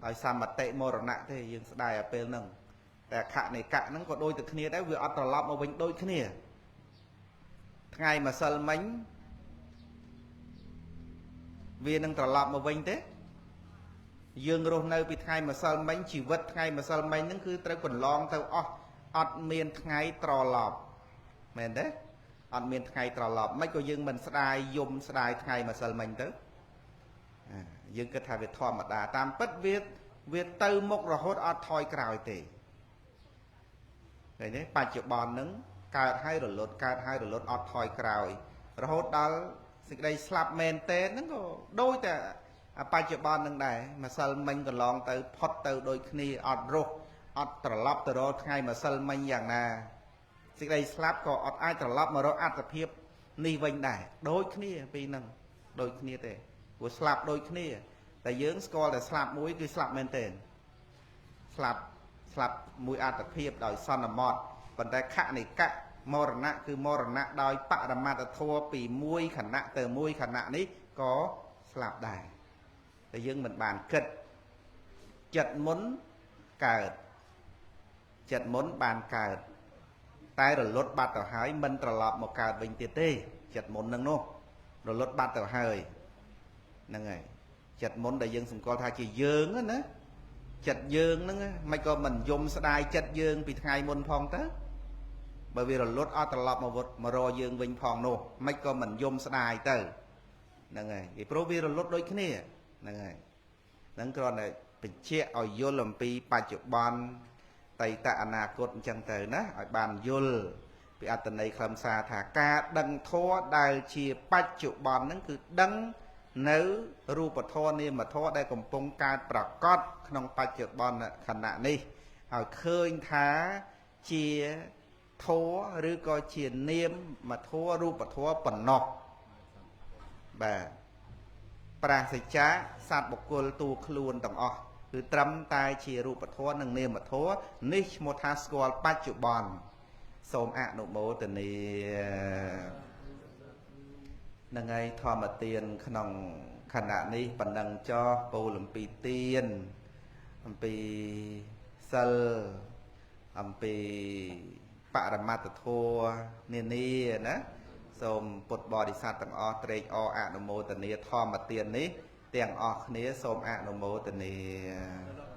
ដោយសមតិមរណៈទេយើងស្ដាយអាពេលហ្នឹងតែខនិកៈហ្នឹងក៏ដូចតែគ្នាដែរវាអត់ត្រឡប់មកវិញដូចគ្នាថ្ងៃម្សិលមិញវានឹងត្រឡប់មកវិញទេយើងរស់នៅពីថ្ងៃម្សិលមិញជីវិតថ្ងៃម្សិលមិញហ្នឹងគឺត្រូវកន្លងទៅអស់អត់មានថ្ងៃត្រឡប់មែនទេអត់មានថ្ងៃត្រឡប់មិនក៏យើងមិនស្ដាយយំស្ដាយថ្ងៃម្សិលមិញទៅយើងគិតថាវាធម្មតាតាមពិតវាទៅមុខរហូតអត់ថយក្រោយទេឃើញទេបច្ចុប្បន្នហ្នឹងកើតហើយរលត់កើតហើយរលត់អត់ថយក្រោយរហូតដល់សេចក្តីស្លាប់មែនតើហ្នឹងក៏ដូចតែបច្ចុប្បន្នហ្នឹងដែរម្សិលមិញកន្លងទៅផុតទៅដូចគ្នាអត់រស់អត់ត្រឡប់ទៅរកថ្ងៃម្សិលមិញយ៉ាងណាសេចក្តីស្លាប់ក៏អត់អាចត្រឡប់មករកអត្តភាពនេះវិញដែរដូចគ្នាពីហ្នឹងដូចគ្នាទេព្រោះស្លាប់ដូចគ្នាតែយើងស្គាល់តែស្លាប់មួយគឺស្លាប់មែនទែនស្លាប់មួយអត្តភាពដោយសន្មត់ប៉ុន្តែខនិកៈមរណៈគឺមរណៈដោយបរមត្តធម៌ពីមួយខណៈទៅមួយខណៈនេះក៏ស្លាប់ដែរតែយើងមិនបានគិតចិត្តមុនកើតចិត្តមុនបានកើតតែរលត់បាត់ទៅហើយមិនត្រឡប់មកកើតវិញទៀតទេចិត្តមុននឹងនោះរលត់បាត់ទៅហើយហ្នឹងហើយចិត្តមុនដែលយើងសម្គាល់ថាជាយើងណាចិត្តយើងហ្នឹងមិនក៏មិនយំស្ដាយចិត្តយើងពីថ្ងៃមុនផងទៅបើវារលត់អត់ត្រឡប់មករកយើងវិញផងនោះមិនក៏មិនយំស្ដាយទៅហ្នឹងហើយពីព្រោះវារលត់ដូចគ្នាហ្នឹងហើយហ្នឹងគ្រាន់តែបញ្ជាក់ឲ្យយល់អំពីបច្ចុប្បន្នតៃតអនាគតអញ្ចឹងទៅណាឲ្យបានយល់ពីអត្ថន័យខ្លឹមសារថាការដឹងធម៌ដែលជាបច្ចុប្បន្នហ្នឹងគឺដឹងនៅរូបធម៌នាមធម៌ដែលកំពុងកើតប្រកបក្នុងបច្ចុប្បន្នខណៈនេះឲ្យឃើញថាជាធម៌ឬក៏ជានាមធម៌រូបធម៌ប៉ុណ្ណោះបាទប្រាសចាកសត្វបុគ្គលតួខ្លួនទាំងអស់គឺត្រឹមតែជារូបធម៌និងនាមធម៌នេះឈ្មោះថាស្គាល់បច្ចុប្បន្ន សូមអនុមោទនានឹងហើយធម្មទានក្នុងខណៈនេះប៉ុណ្ណឹងចោះពោលអំពីទានអំពីសិលអំពីបរមត្តធម៌នានាណាសូមពុទ្ធបរិស័ទទាំងអស់ត្រេកអរអនុមោទនាធម្មទាននេះទាំងអស់គ្នាសូមអនុមោទនា។